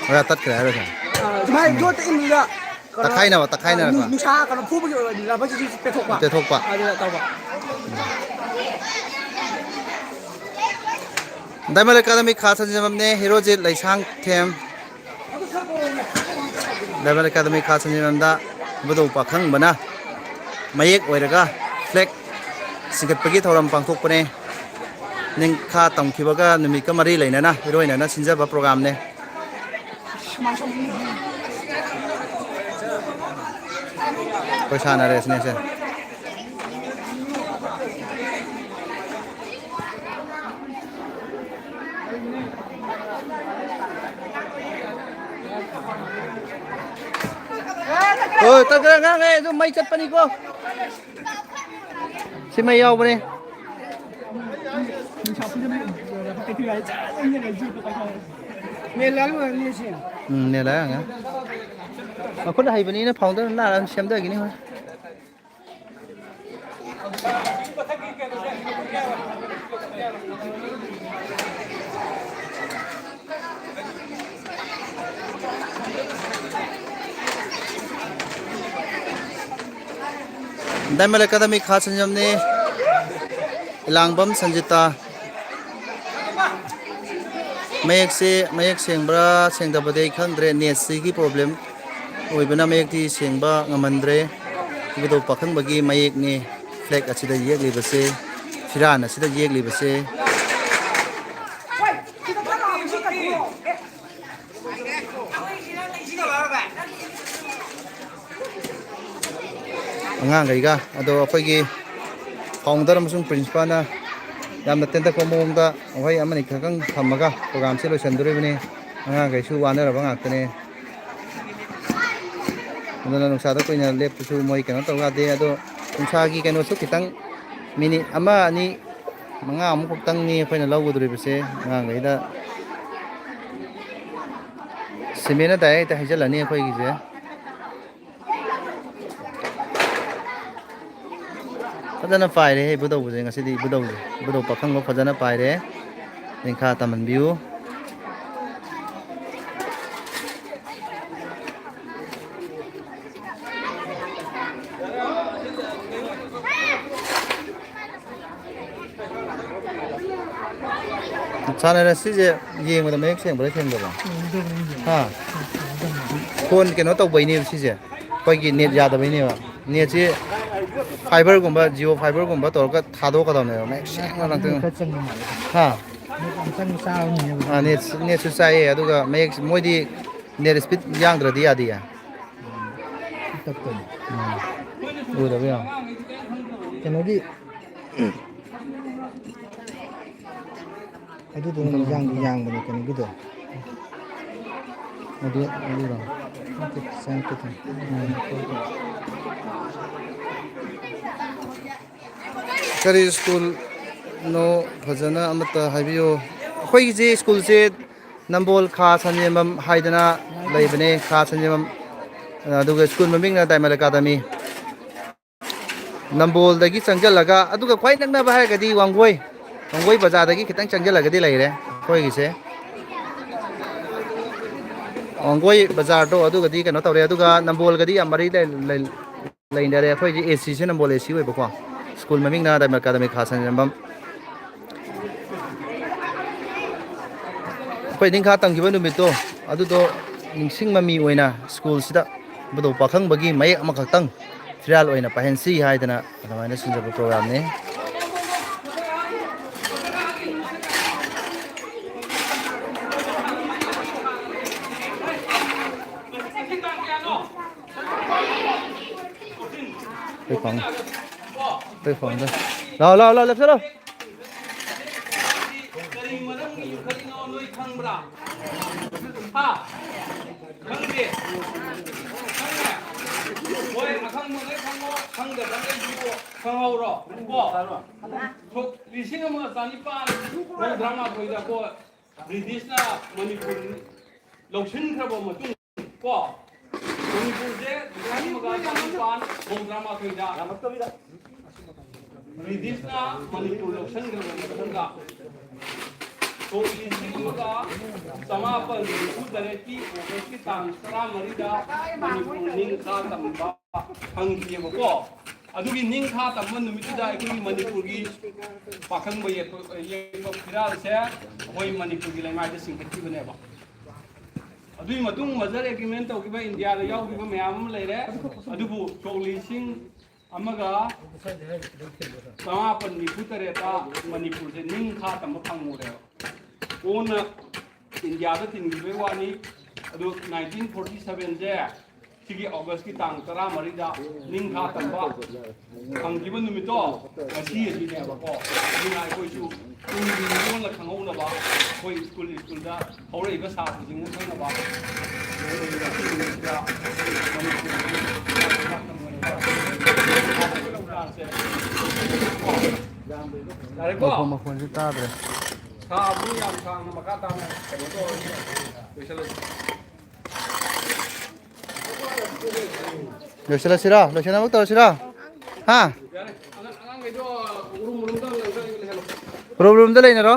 ꯑꯣꯖꯥ, ꯇꯠꯈ꯭ꯔꯦ ꯍꯥꯏꯔꯣ, ꯁꯥꯔ꯫ ꯁꯨꯃꯥꯏꯅ ꯌꯣꯠꯇ ꯏꯟꯕꯗ ꯀꯩꯅꯣ, ꯇꯛꯈꯥꯏꯅꯕ, ꯇꯛꯈꯥꯏꯅꯔꯛꯄ꯫ ꯅꯨꯡꯁꯥ ꯀꯩꯅꯣ ꯐꯨꯕꯒꯤ ꯑꯣꯏꯔꯗꯤ rubber ꯁꯤꯁꯨ ꯄꯦꯊꯣꯛꯄ꯫ ꯄꯦꯊꯣꯛꯄ꯫ ꯑꯗꯨꯒ ꯇꯧꯕ꯫ Diamond Academy ꯈꯥ ꯁꯟꯖꯤꯟꯐꯝꯅꯦ, ꯍꯦꯔꯣꯖꯤꯠ ꯂꯩꯁꯥꯡꯊꯦꯝ꯫ Diamond Academy ꯈꯥ ꯁꯟꯖꯤꯟꯐꯝꯗ ꯏꯕꯨꯙꯧ ꯄꯥꯈꯪꯕꯅ ꯃꯌꯦꯛ ꯑꯣꯏꯔꯒ flag ꯆꯤꯡꯈꯠꯄꯒꯤ ꯊꯧꯔꯝ ꯄꯥꯡꯊꯣꯛꯄꯅꯦ꯫ ꯅꯤꯡꯈꯥ ꯇꯝꯈꯤꯕꯒ ꯅꯨꯃꯤꯠꯀ ꯃꯔꯤ ꯂꯩꯅꯅ ꯏꯔꯣꯏꯅꯅ ꯁꯤꯟꯖꯕ programꯅꯦ꯫ ꯑꯩꯈꯣꯏ ꯁꯥꯟꯅꯔꯦ ꯁꯤꯅꯦꯁꯦ꯫ ꯍꯣꯏ, ꯇꯛ ꯇꯛ ꯉꯥꯡꯉꯦ, ꯑꯗꯨꯝ ꯃꯩ ꯆꯠꯄꯅꯤꯀꯣ꯫ ꯁꯤ ꯃꯩ ꯌꯥꯎꯕꯅꯦ꯫ ꯎꯝ, ꯅꯦꯂꯥ ꯌꯥꯡꯉꯦ꯫ ꯃꯈꯨꯠ ꯍꯩꯕꯅꯤꯅ ꯐꯥꯎꯟꯗꯔ ꯂꯥꯛꯑ ꯑꯗꯨꯝ ꯁꯦꯝꯗꯈꯤꯅꯤ ꯍꯣꯏ꯫ Diamond Academy ꯈꯥ ꯁꯟꯖꯝꯅꯤ꯫ ꯏꯂꯥꯡꯕꯝ ꯁꯟꯖꯤꯇꯥ꯫ ꯃꯌꯦꯛꯁꯦ, ꯃꯌꯦꯛ ꯁꯦꯡꯕ꯭ꯔꯥ ꯁꯦꯡꯗꯕꯗꯤ ꯑꯩ ꯈꯪꯗ꯭ꯔꯦ, netꯁꯤꯒꯤ problem ꯑꯣꯏꯕꯅ ꯃꯌꯦꯛꯇꯤ ꯁꯦꯡꯕ ꯉꯝꯍꯟꯗ꯭ꯔꯦ꯫ ꯏꯕꯨꯙꯧ ꯄꯥꯈꯪꯕꯒꯤ ꯃꯌꯦꯛꯅꯤ flag ꯑꯁꯤꯗ ꯌꯦꯛꯂꯤꯕꯁꯦ, ꯐꯤꯔꯥꯟ ꯑꯁꯤꯗ ꯌꯦꯛꯂꯤꯕꯁꯦ꯫ ꯑꯉꯥꯡꯈꯩꯒ ꯑꯗꯣ ꯑꯩꯈꯣꯏꯒꯤ founder ꯑꯃꯁꯨꯡ principalꯅ ꯌꯥꯝꯅ ꯇꯦꯟꯇꯛꯄ ꯃꯑꯣꯡꯗ ꯋꯥꯍꯩ ꯑꯃꯅꯤ ꯈꯛꯇꯪ ꯊꯝꯃꯒ programꯁꯦ ꯂꯣꯏꯁꯤꯟꯗꯣꯔꯤꯕꯅꯤ꯫ ꯑꯉꯥꯡꯈꯩꯁꯨ ꯋꯥꯅꯔꯕ ꯉꯥꯛꯇꯅꯦ꯫ ꯑꯗꯨꯅ ꯅꯨꯡꯁꯥꯗ ꯀꯨꯏꯅ ꯂꯦꯞꯄꯁꯨ ꯃꯣꯏ ꯀꯩꯅꯣ ꯇꯧ ꯌꯥꯗꯦ꯫ ꯑꯗꯣ ꯅꯨꯡꯁꯥꯒꯤ ꯀꯩꯅꯣꯁꯨ ꯈꯤꯇꯪ, minute ꯑꯃ, ꯑꯅꯤ, ꯃꯉꯥꯃꯨꯛ ꯈꯛꯇꯪꯅꯤ ꯑꯩꯈꯣꯏꯅ ꯂꯧꯒꯗꯧꯔꯤꯕꯁꯦ꯫ ꯑꯉꯥꯡꯈꯩꯗ cementꯅ direct ꯍꯦꯛꯇ ꯍꯩꯖꯤꯜꯂꯅꯤ ꯑꯩꯈꯣꯏꯒꯤꯁꯦ꯫ ꯐꯖꯅ ꯄꯥꯏꯔꯦ ꯏꯕꯨꯙꯧꯁꯦ ꯉꯁꯤꯗꯤ, ꯏꯕꯨꯙꯧꯁꯦ, ꯏꯕꯨꯙꯧ ꯄꯥꯈꯪꯕ ꯐꯖꯅ ꯄꯥꯏꯔꯦ꯫ ꯅꯤꯡꯈꯥ ꯇꯝꯍꯟꯕꯤꯌꯨ꯫ ꯅꯨꯄꯥ ꯁꯥꯟꯅꯔ ꯁꯤꯁꯦ ꯌꯦꯡꯕꯗ ꯃꯌꯦꯛ ꯁꯦꯡꯕ꯭ꯔꯥ ꯁꯦꯡꯗꯕ꯭ꯔꯥ? ꯍꯥ? ꯐꯣꯟ ꯀꯩꯅꯣ ꯇꯧꯕꯩꯅꯦꯕ ꯁꯤꯁꯦ, ꯑꯩꯈꯣꯏꯒꯤ ꯅꯦꯠ ꯌꯥꯗꯕꯩꯅꯦꯕ꯫ ꯅꯦꯠꯁꯤ ꯐꯥꯏꯕꯔꯒꯨꯝꯕ, ꯖꯤꯑꯣ ꯐꯥꯏꯕꯔꯒꯨꯝꯕ ꯇꯧꯔꯒ ꯊꯥꯗꯣꯛꯀꯗꯕꯅꯦꯕ, ꯃꯌꯦꯛ ꯁꯦꯡꯅ ꯉꯥꯛꯇꯪ꯫ ꯈꯔ ꯆꯪꯕ ꯃꯥꯜꯂꯦ꯫ ꯍꯥ? ꯅꯦꯠ ꯌꯥꯝ ꯆꯪꯕ ꯆꯥꯕꯅꯤꯅꯦꯕ꯫ ꯑꯥ, ꯅꯦꯠ, ꯅꯦꯠꯁꯨ ꯆꯥꯏꯌꯦ, ꯑꯗꯨꯒ ꯃꯌꯦꯛ, ꯃꯣꯏꯗꯤ ꯅꯦꯠ ꯁ꯭ꯄꯤꯠ ꯌꯥꯡꯗ꯭ꯔꯗꯤ ꯌꯥꯗꯦꯌꯦ꯫ ꯇꯞꯄꯅꯤ꯫ ꯎꯝ꯫ ꯎꯗꯕ ꯌꯥꯝ꯫ ꯀꯩꯅꯣꯒꯤ, ꯑꯗꯨꯗꯨꯅ ꯌꯥꯡꯗꯤ ꯌꯥꯡꯕꯅꯦ ꯀꯩꯅꯣꯒꯤꯗꯣ꯫ ꯑꯗꯨ, ꯑꯗꯨꯔꯣ? ꯅꯠꯇꯦ, ꯆꯪꯉꯛꯀꯦ ꯇꯧꯅꯤ꯫ ꯎꯝ꯫ ꯀꯔꯤ ꯁ꯭ꯀꯨꯜꯅꯣ ꯐꯖꯅ ꯑꯃꯠꯇ ꯍꯥꯏꯕꯤꯌꯨ꯫ ꯑꯩꯈꯣꯏꯒꯤꯁꯦ ꯁ꯭ꯀꯨꯜꯁꯦ ꯅꯝꯕꯣꯜ ꯈꯥ ꯁꯟꯖꯦꯟꯕꯝ ꯍꯥꯏꯗꯅ ꯂꯩꯕꯅꯦ꯫ ꯈꯥ ꯁꯟꯖꯦꯟꯕꯝ, ꯑꯗꯨꯒ ꯁ꯭ꯀꯨꯜ ꯃꯃꯤꯡꯅ ꯗꯥꯏꯃꯟ ꯑꯦꯀꯥꯗꯃꯤ꯫ ꯅꯝꯕꯣꯜꯗꯒꯤ ꯆꯪꯁꯤꯜꯂꯒ, ꯑꯗꯨꯒ ꯈ꯭ꯋꯥꯏ ꯅꯛꯅꯕ ꯍꯥꯏꯔꯒꯗꯤ ꯋꯥꯡꯒꯣꯏ, ꯋꯥꯡꯒꯣꯏ ꯕꯖꯥꯔꯗꯒꯤ ꯈꯤꯇꯪ ꯆꯪꯁꯤꯜꯂꯒꯗꯤ ꯂꯩꯔꯦ ꯑꯩꯈꯣꯏꯒꯤꯁꯦ꯫ ꯋꯥꯡꯒꯣꯏ ꯕꯖꯥꯔꯗꯣ ꯑꯗꯨꯒꯗꯤ ꯀꯩꯅꯣ ꯇꯧꯔꯦ, ꯑꯗꯨꯒ ꯅꯝꯕꯣꯜꯒꯗꯤ ꯌꯥꯝ ꯃꯔꯤ ꯂꯩ-, ꯂꯩ-, ꯂꯩꯅꯔꯦ꯫ ꯑꯩꯈꯣꯏꯁꯦ ꯑꯦ ꯁꯤꯁꯦ ꯅꯝꯕꯣꯜ ꯑꯦ ꯁꯤ ꯑꯣꯏꯕꯀꯣ꯫ ꯁ꯭ꯀꯨꯜ ꯃꯃꯤꯡꯅ ꯗꯥꯏꯃꯟ ꯑꯦꯀꯥꯗꯃꯤ ꯈꯥ ꯁꯟꯖꯦꯟꯕꯝ꯫ ꯑꯩꯈꯣꯏ ꯅꯤꯡꯈꯥ ꯇꯝꯈꯤꯕ ꯅꯨꯃꯤꯠꯇꯣ, ꯑꯗꯨꯗꯣ ꯅꯤꯡꯁꯤꯡ ꯃꯃꯤ ꯑꯣꯏꯅ ꯁ꯭ꯀꯨꯜꯁꯤꯗ ꯏꯕꯨꯙꯧ ꯄꯥꯈꯪꯕꯒꯤ ꯃꯌꯦꯛ ꯑꯃꯈꯛꯇꯪ ꯐꯤꯔꯥꯜ ꯑꯣꯏꯅ ꯄꯥꯏꯍꯟꯁꯤ ꯍꯥꯏꯗꯅ ꯑꯗꯨꯃꯥꯏꯅ ꯁꯤꯟꯖꯕ ꯄ꯭ꯔꯣꯒ꯭ꯔꯥꯝꯅꯤ꯫ ꯑꯩꯈꯣꯏ ꯐꯪ-, ꯑꯩꯈꯣꯏ ꯐꯪꯗ꯫ ꯂꯥꯛꯑꯣ, ꯂꯥꯛꯑꯣ, ꯂꯥꯛꯑꯣ, ꯂꯦꯞꯁꯤꯜꯂꯣ꯫ ꯀꯔꯤ ꯃꯔꯝꯒꯤ ꯌꯨꯝꯈꯠꯂꯤꯅꯣ ꯅꯣꯏ ꯈꯪꯕ꯭ꯔꯥ? ꯍꯥ? ꯈꯪꯗꯦ? ꯈꯪꯉꯦ? ꯍꯣꯏ, ꯑꯈꯪꯕꯉꯩ ꯈꯪꯉꯣ, ꯈꯪꯗꯕꯉꯩꯁꯨ ꯈꯪꯍꯧꯔꯣ꯫ ꯀꯣ? ꯁꯣꯛ ꯂꯤꯁꯤꯡ ꯑꯃ ꯆꯅꯤꯄꯥꯟ ꯃꯧꯗ꯭ꯔꯥ ꯃꯥꯊꯣꯏꯗ ꯀꯣ ꯕ꯭ꯔꯤꯇꯤꯁꯅ ꯃꯅꯤꯄꯨꯔ ꯂꯧꯁꯤꯟꯈ꯭ꯔꯕ ꯃꯇꯨꯡ ꯀꯣ, ꯃꯅꯤꯄꯨꯔꯁꯦ ꯂꯤꯁꯤꯡ ꯑꯃꯒ ꯆꯅꯤꯄꯥꯟ ꯃꯧꯗ꯭ꯔꯥ ꯃꯥꯊꯣꯏꯗ ꯕ꯭ꯔꯤꯇꯤꯁꯅ ꯃꯅꯤꯄꯨꯔ ꯂꯧꯁꯤꯟꯈ꯭ꯔꯕ ꯃꯇꯨꯡꯗ, ꯁꯣꯛ ꯂꯤꯁꯤꯡ ꯑꯃꯒ ꯆꯃꯥꯄꯜ ꯅꯤꯐꯨ ꯇꯔꯦꯠꯀꯤ ꯑꯣꯒꯁꯀꯤ ꯇꯥꯡ ꯇꯔꯥꯃꯔꯤꯗ ꯃꯅꯤꯄꯨꯔ ꯅꯤꯡꯈꯥ ꯇꯝꯕ ꯐꯪꯈꯤꯑꯕꯀꯣ꯫ ꯑꯗꯨꯒꯤ ꯅꯤꯡꯈꯥ ꯇꯝꯕ ꯅꯨꯃꯤꯠꯇꯨꯗ ꯑꯩꯈꯣꯏꯒꯤ ꯃꯅꯤꯄꯨꯔꯒꯤ ꯄꯥꯈꯪꯕ ꯌꯦꯛꯄ, ꯌꯦꯛꯄ ꯐꯤꯔꯥꯜꯁꯦ ꯑꯩꯈꯣꯏ ꯃꯅꯤꯄꯨꯔꯒꯤ ꯂꯩꯃꯥꯏꯗ ꯆꯤꯡꯈꯠꯈꯤꯕꯅꯦꯕ꯫ ꯑꯗꯨꯒꯤ ꯃꯇꯨꯡ ꯃꯔꯖꯔ ꯑꯦꯒ꯭ꯔꯤꯃꯦꯟ ꯇꯧꯈꯤꯕ ꯏꯟꯗꯤꯌꯥꯗ ꯌꯥꯎꯈꯤꯕ ꯃꯌꯥꯝ ꯑꯃ ꯂꯩꯔꯦ꯫ ꯑꯗꯨꯕꯨ ꯁꯣꯛ ꯂꯤꯁꯤꯡ ꯑꯃꯒ ꯆꯃꯥꯄꯟ ꯅꯤꯐꯨ ꯇꯔꯦꯠꯇ ꯃꯅꯤꯄꯨꯔꯁꯦ ꯅꯤꯡꯈꯥ ꯇꯝꯕ ꯐꯪꯉꯨꯔꯦꯕ꯫ ꯀꯣꯟꯅ ꯏꯟꯗꯤꯌꯥꯗ ꯇꯤꯟꯈꯤꯕꯒꯤ ꯋꯥꯅꯤ꯫ ꯑꯗꯨ ꯅꯥꯏꯟꯇꯤꯟ ꯐꯣꯔꯇꯤ ꯁꯚꯦꯟꯁꯦ ꯁꯤꯒꯤ ꯑꯣꯒꯁꯀꯤ ꯇꯥꯡ ꯇꯔꯥꯃꯔꯤꯗ ꯅꯤꯡꯈꯥ ꯇꯝꯕ ꯐꯪꯈꯤꯕ ꯅꯨꯃꯤꯠꯇꯣ ꯉꯁꯤ ꯑꯁꯤꯅꯦꯕꯀꯣ꯫ ꯑꯗꯨꯅ ꯑꯩꯈꯣꯏꯁꯨ ꯇꯨꯡꯒꯤ ꯃꯤꯔꯣꯜꯅ ꯈꯪꯍꯧꯅꯕ, ꯑꯩꯈꯣꯏ ꯁ꯭ꯀꯨꯜ ꯁ꯭ꯀꯨꯜꯗ ꯍꯧꯔꯛꯏꯕ ꯁꯥꯇ꯭ꯔꯁꯤꯡꯅ ꯈꯪꯅꯕ, ꯑꯩꯈꯣꯏ ꯉꯁꯤ ꯅꯨꯃꯤꯠꯁꯤꯗ ꯃꯅꯤꯄꯨꯔꯒꯤ ꯌꯥꯔꯦꯀꯣ? ꯃꯈꯣꯟ, ꯃꯈꯣꯟꯁꯤ ꯇꯥꯗ꯭ꯔꯦ꯫ ꯁꯥꯕꯗꯤ ꯌꯥꯝ ꯁꯥꯡꯅ ꯃꯈꯥ ꯇꯥꯅ ꯀꯩꯅꯣ ꯇꯧꯔꯁꯤ, ꯂꯣꯏꯁꯤꯜꯂꯁꯤ꯫ ꯂꯣꯏꯁꯤꯜꯂꯁꯤꯔꯣ? ꯂꯣꯏꯁꯤꯟꯅꯕ ꯇꯧꯔꯁꯤꯔꯣ? ꯍꯥ? ꯌꯥꯔꯦ꯫ ꯑꯉꯥꯡ-, ꯑꯉꯥꯡꯈꯩꯗꯣ ꯔꯨꯝ ꯔꯨꯝꯗ ꯑꯝꯇ ꯂꯩꯍꯜꯂꯣ꯫ ꯔꯨꯝ ꯔꯨꯝꯗ ꯂꯩꯅꯔꯣ꯫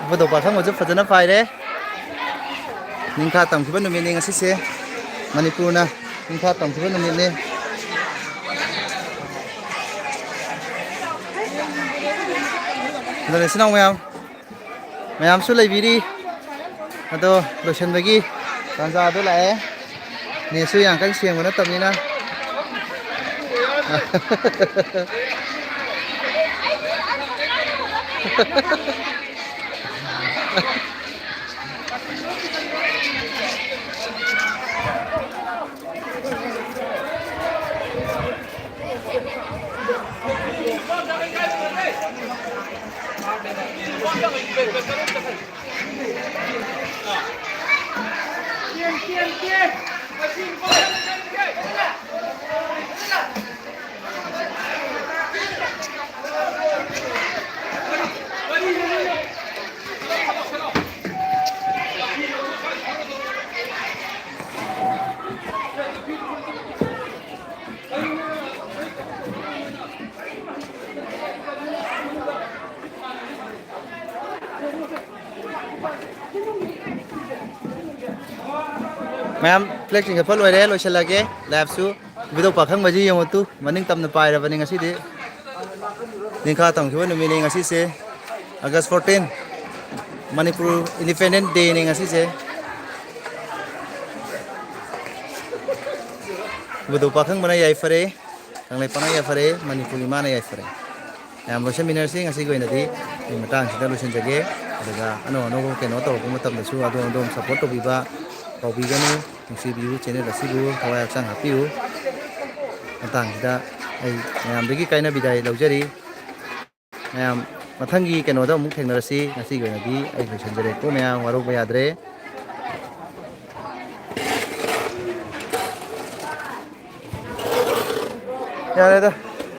ꯏꯕꯨꯙꯧ ꯄꯥꯈꯪꯕꯁꯨ ꯐꯖꯅ ꯄꯥꯏꯔꯦ꯫ ꯅꯤꯡꯈꯥ ꯇꯝꯈꯤꯕ ꯅꯨꯃꯤꯠꯅꯤ ꯉꯁꯤꯁꯦ꯫ ꯃꯅꯤꯄꯨꯔꯅ ꯅꯤꯡꯈꯥ ꯇꯝꯈꯤꯕ ꯅꯨꯃꯤꯠꯅꯤ꯫ ꯑꯗꯨꯅ ꯏꯆꯤꯟ ꯏꯅꯥꯎ ꯃꯌꯥꯝ, ꯃꯌꯥꯝꯁꯨ ꯂꯩꯕꯤꯔꯤ꯫ ꯑꯗꯣ ꯂꯣꯏꯁꯤꯟꯕꯒꯤ ꯇꯥꯟꯖꯥꯗꯣ ꯂꯥꯛꯑꯦ꯫ ꯅꯦꯠꯁꯨ ꯌꯥꯝ ꯀꯟꯅ ꯁꯦꯡꯕ ꯅꯠꯇꯕꯅꯤꯅ꯫ ꯃꯌꯥꯝ ꯐ꯭ꯂꯦꯛ ꯆꯤꯡꯈꯠꯄ ꯂꯣꯏꯔꯦ, ꯂꯣꯏꯁꯤꯜꯂꯒꯦ ꯂꯥꯏꯐꯁꯨ꯫ ꯏꯕꯨꯙꯧ ꯄꯥꯈꯪꯕꯁꯤ ꯌꯦꯡꯉꯨ ꯇꯨ, ꯃꯅꯤꯡ ꯇꯝꯅ ꯄꯥꯏꯔꯕꯅꯤ ꯉꯁꯤꯗꯤ꯫ ꯅꯤꯡꯈꯥ ꯇꯝꯈꯤꯕ ꯅꯨꯃꯤꯠꯅꯤ ꯉꯁꯤꯁꯦ, ꯑꯥꯒꯁ ꯐꯣꯔꯇꯤꯟ, ꯃꯅꯤꯄꯨꯔ ꯏꯟꯗꯤꯄꯦꯟꯗꯦꯟ ꯗꯦꯅꯤ ꯉꯁꯤꯁꯦ꯫ ꯏꯕꯨꯙꯧ ꯄꯥꯈꯪꯕꯅ ꯌꯥꯏꯐꯔꯦ, ꯀꯪꯂꯩꯄꯥꯛꯅ ꯌꯥꯏꯐꯔꯦ, ꯃꯅꯤꯄꯨꯔ ꯏꯃꯥꯅ ꯌꯥꯏꯐꯔꯦ꯫ ꯃꯌꯥꯝ ꯂꯣꯏꯁꯤꯟꯃꯤꯟꯅꯔꯁꯤ꯫ ꯉꯁꯤꯒꯤ ꯑꯣꯏꯅꯗꯤ ꯑꯩ ꯃꯇꯥꯡꯁꯤꯗ ꯂꯣꯏꯁꯤꯟꯖꯒꯦ꯫ ꯑꯗꯨꯒ ꯑꯅꯧ ꯑꯅꯧꯕ ꯀꯩꯅꯣ ꯇꯧꯔꯛꯄ ꯃꯇꯝꯗꯁꯨ ꯑꯗꯣꯝ ꯑꯗꯣꯝ ꯁꯞꯄꯣꯔꯠ ꯇꯧꯕꯤꯕ ꯀꯥꯎꯕꯤꯒꯅꯨ꯫ ꯅꯨꯡꯁꯤꯕꯤꯌꯨ, ꯆꯦꯅꯦꯜ ꯑꯁꯤꯕꯨ ꯊꯋꯥꯏ ꯍꯛꯆꯥꯡ ꯍꯥꯞꯄꯤꯌꯨ꯫ ꯃꯇꯥꯡꯁꯤꯗ ꯑꯩ ꯃꯌꯥꯝꯗꯒꯤ ꯀꯥꯏꯅ ꯕꯤꯗꯥꯏ ꯂꯧꯖꯔꯤ꯫ ꯃꯌꯥꯝ ꯃꯊꯪꯒꯤ ꯀꯩꯅꯣꯗ ꯑꯃꯨꯛ ꯊꯦꯡꯅꯔꯁꯤ꯫ ꯉꯁꯤꯒꯤ ꯑꯣꯏꯅꯗꯤ ꯑꯩ ꯂꯣꯏꯁꯤꯟꯖꯔꯦꯀꯣ꯫ ꯃꯌꯥꯝ ꯋꯥꯔꯧꯕ ꯌꯥꯗ꯭ꯔꯦ꯫ ꯌꯥꯔꯦꯗ꯫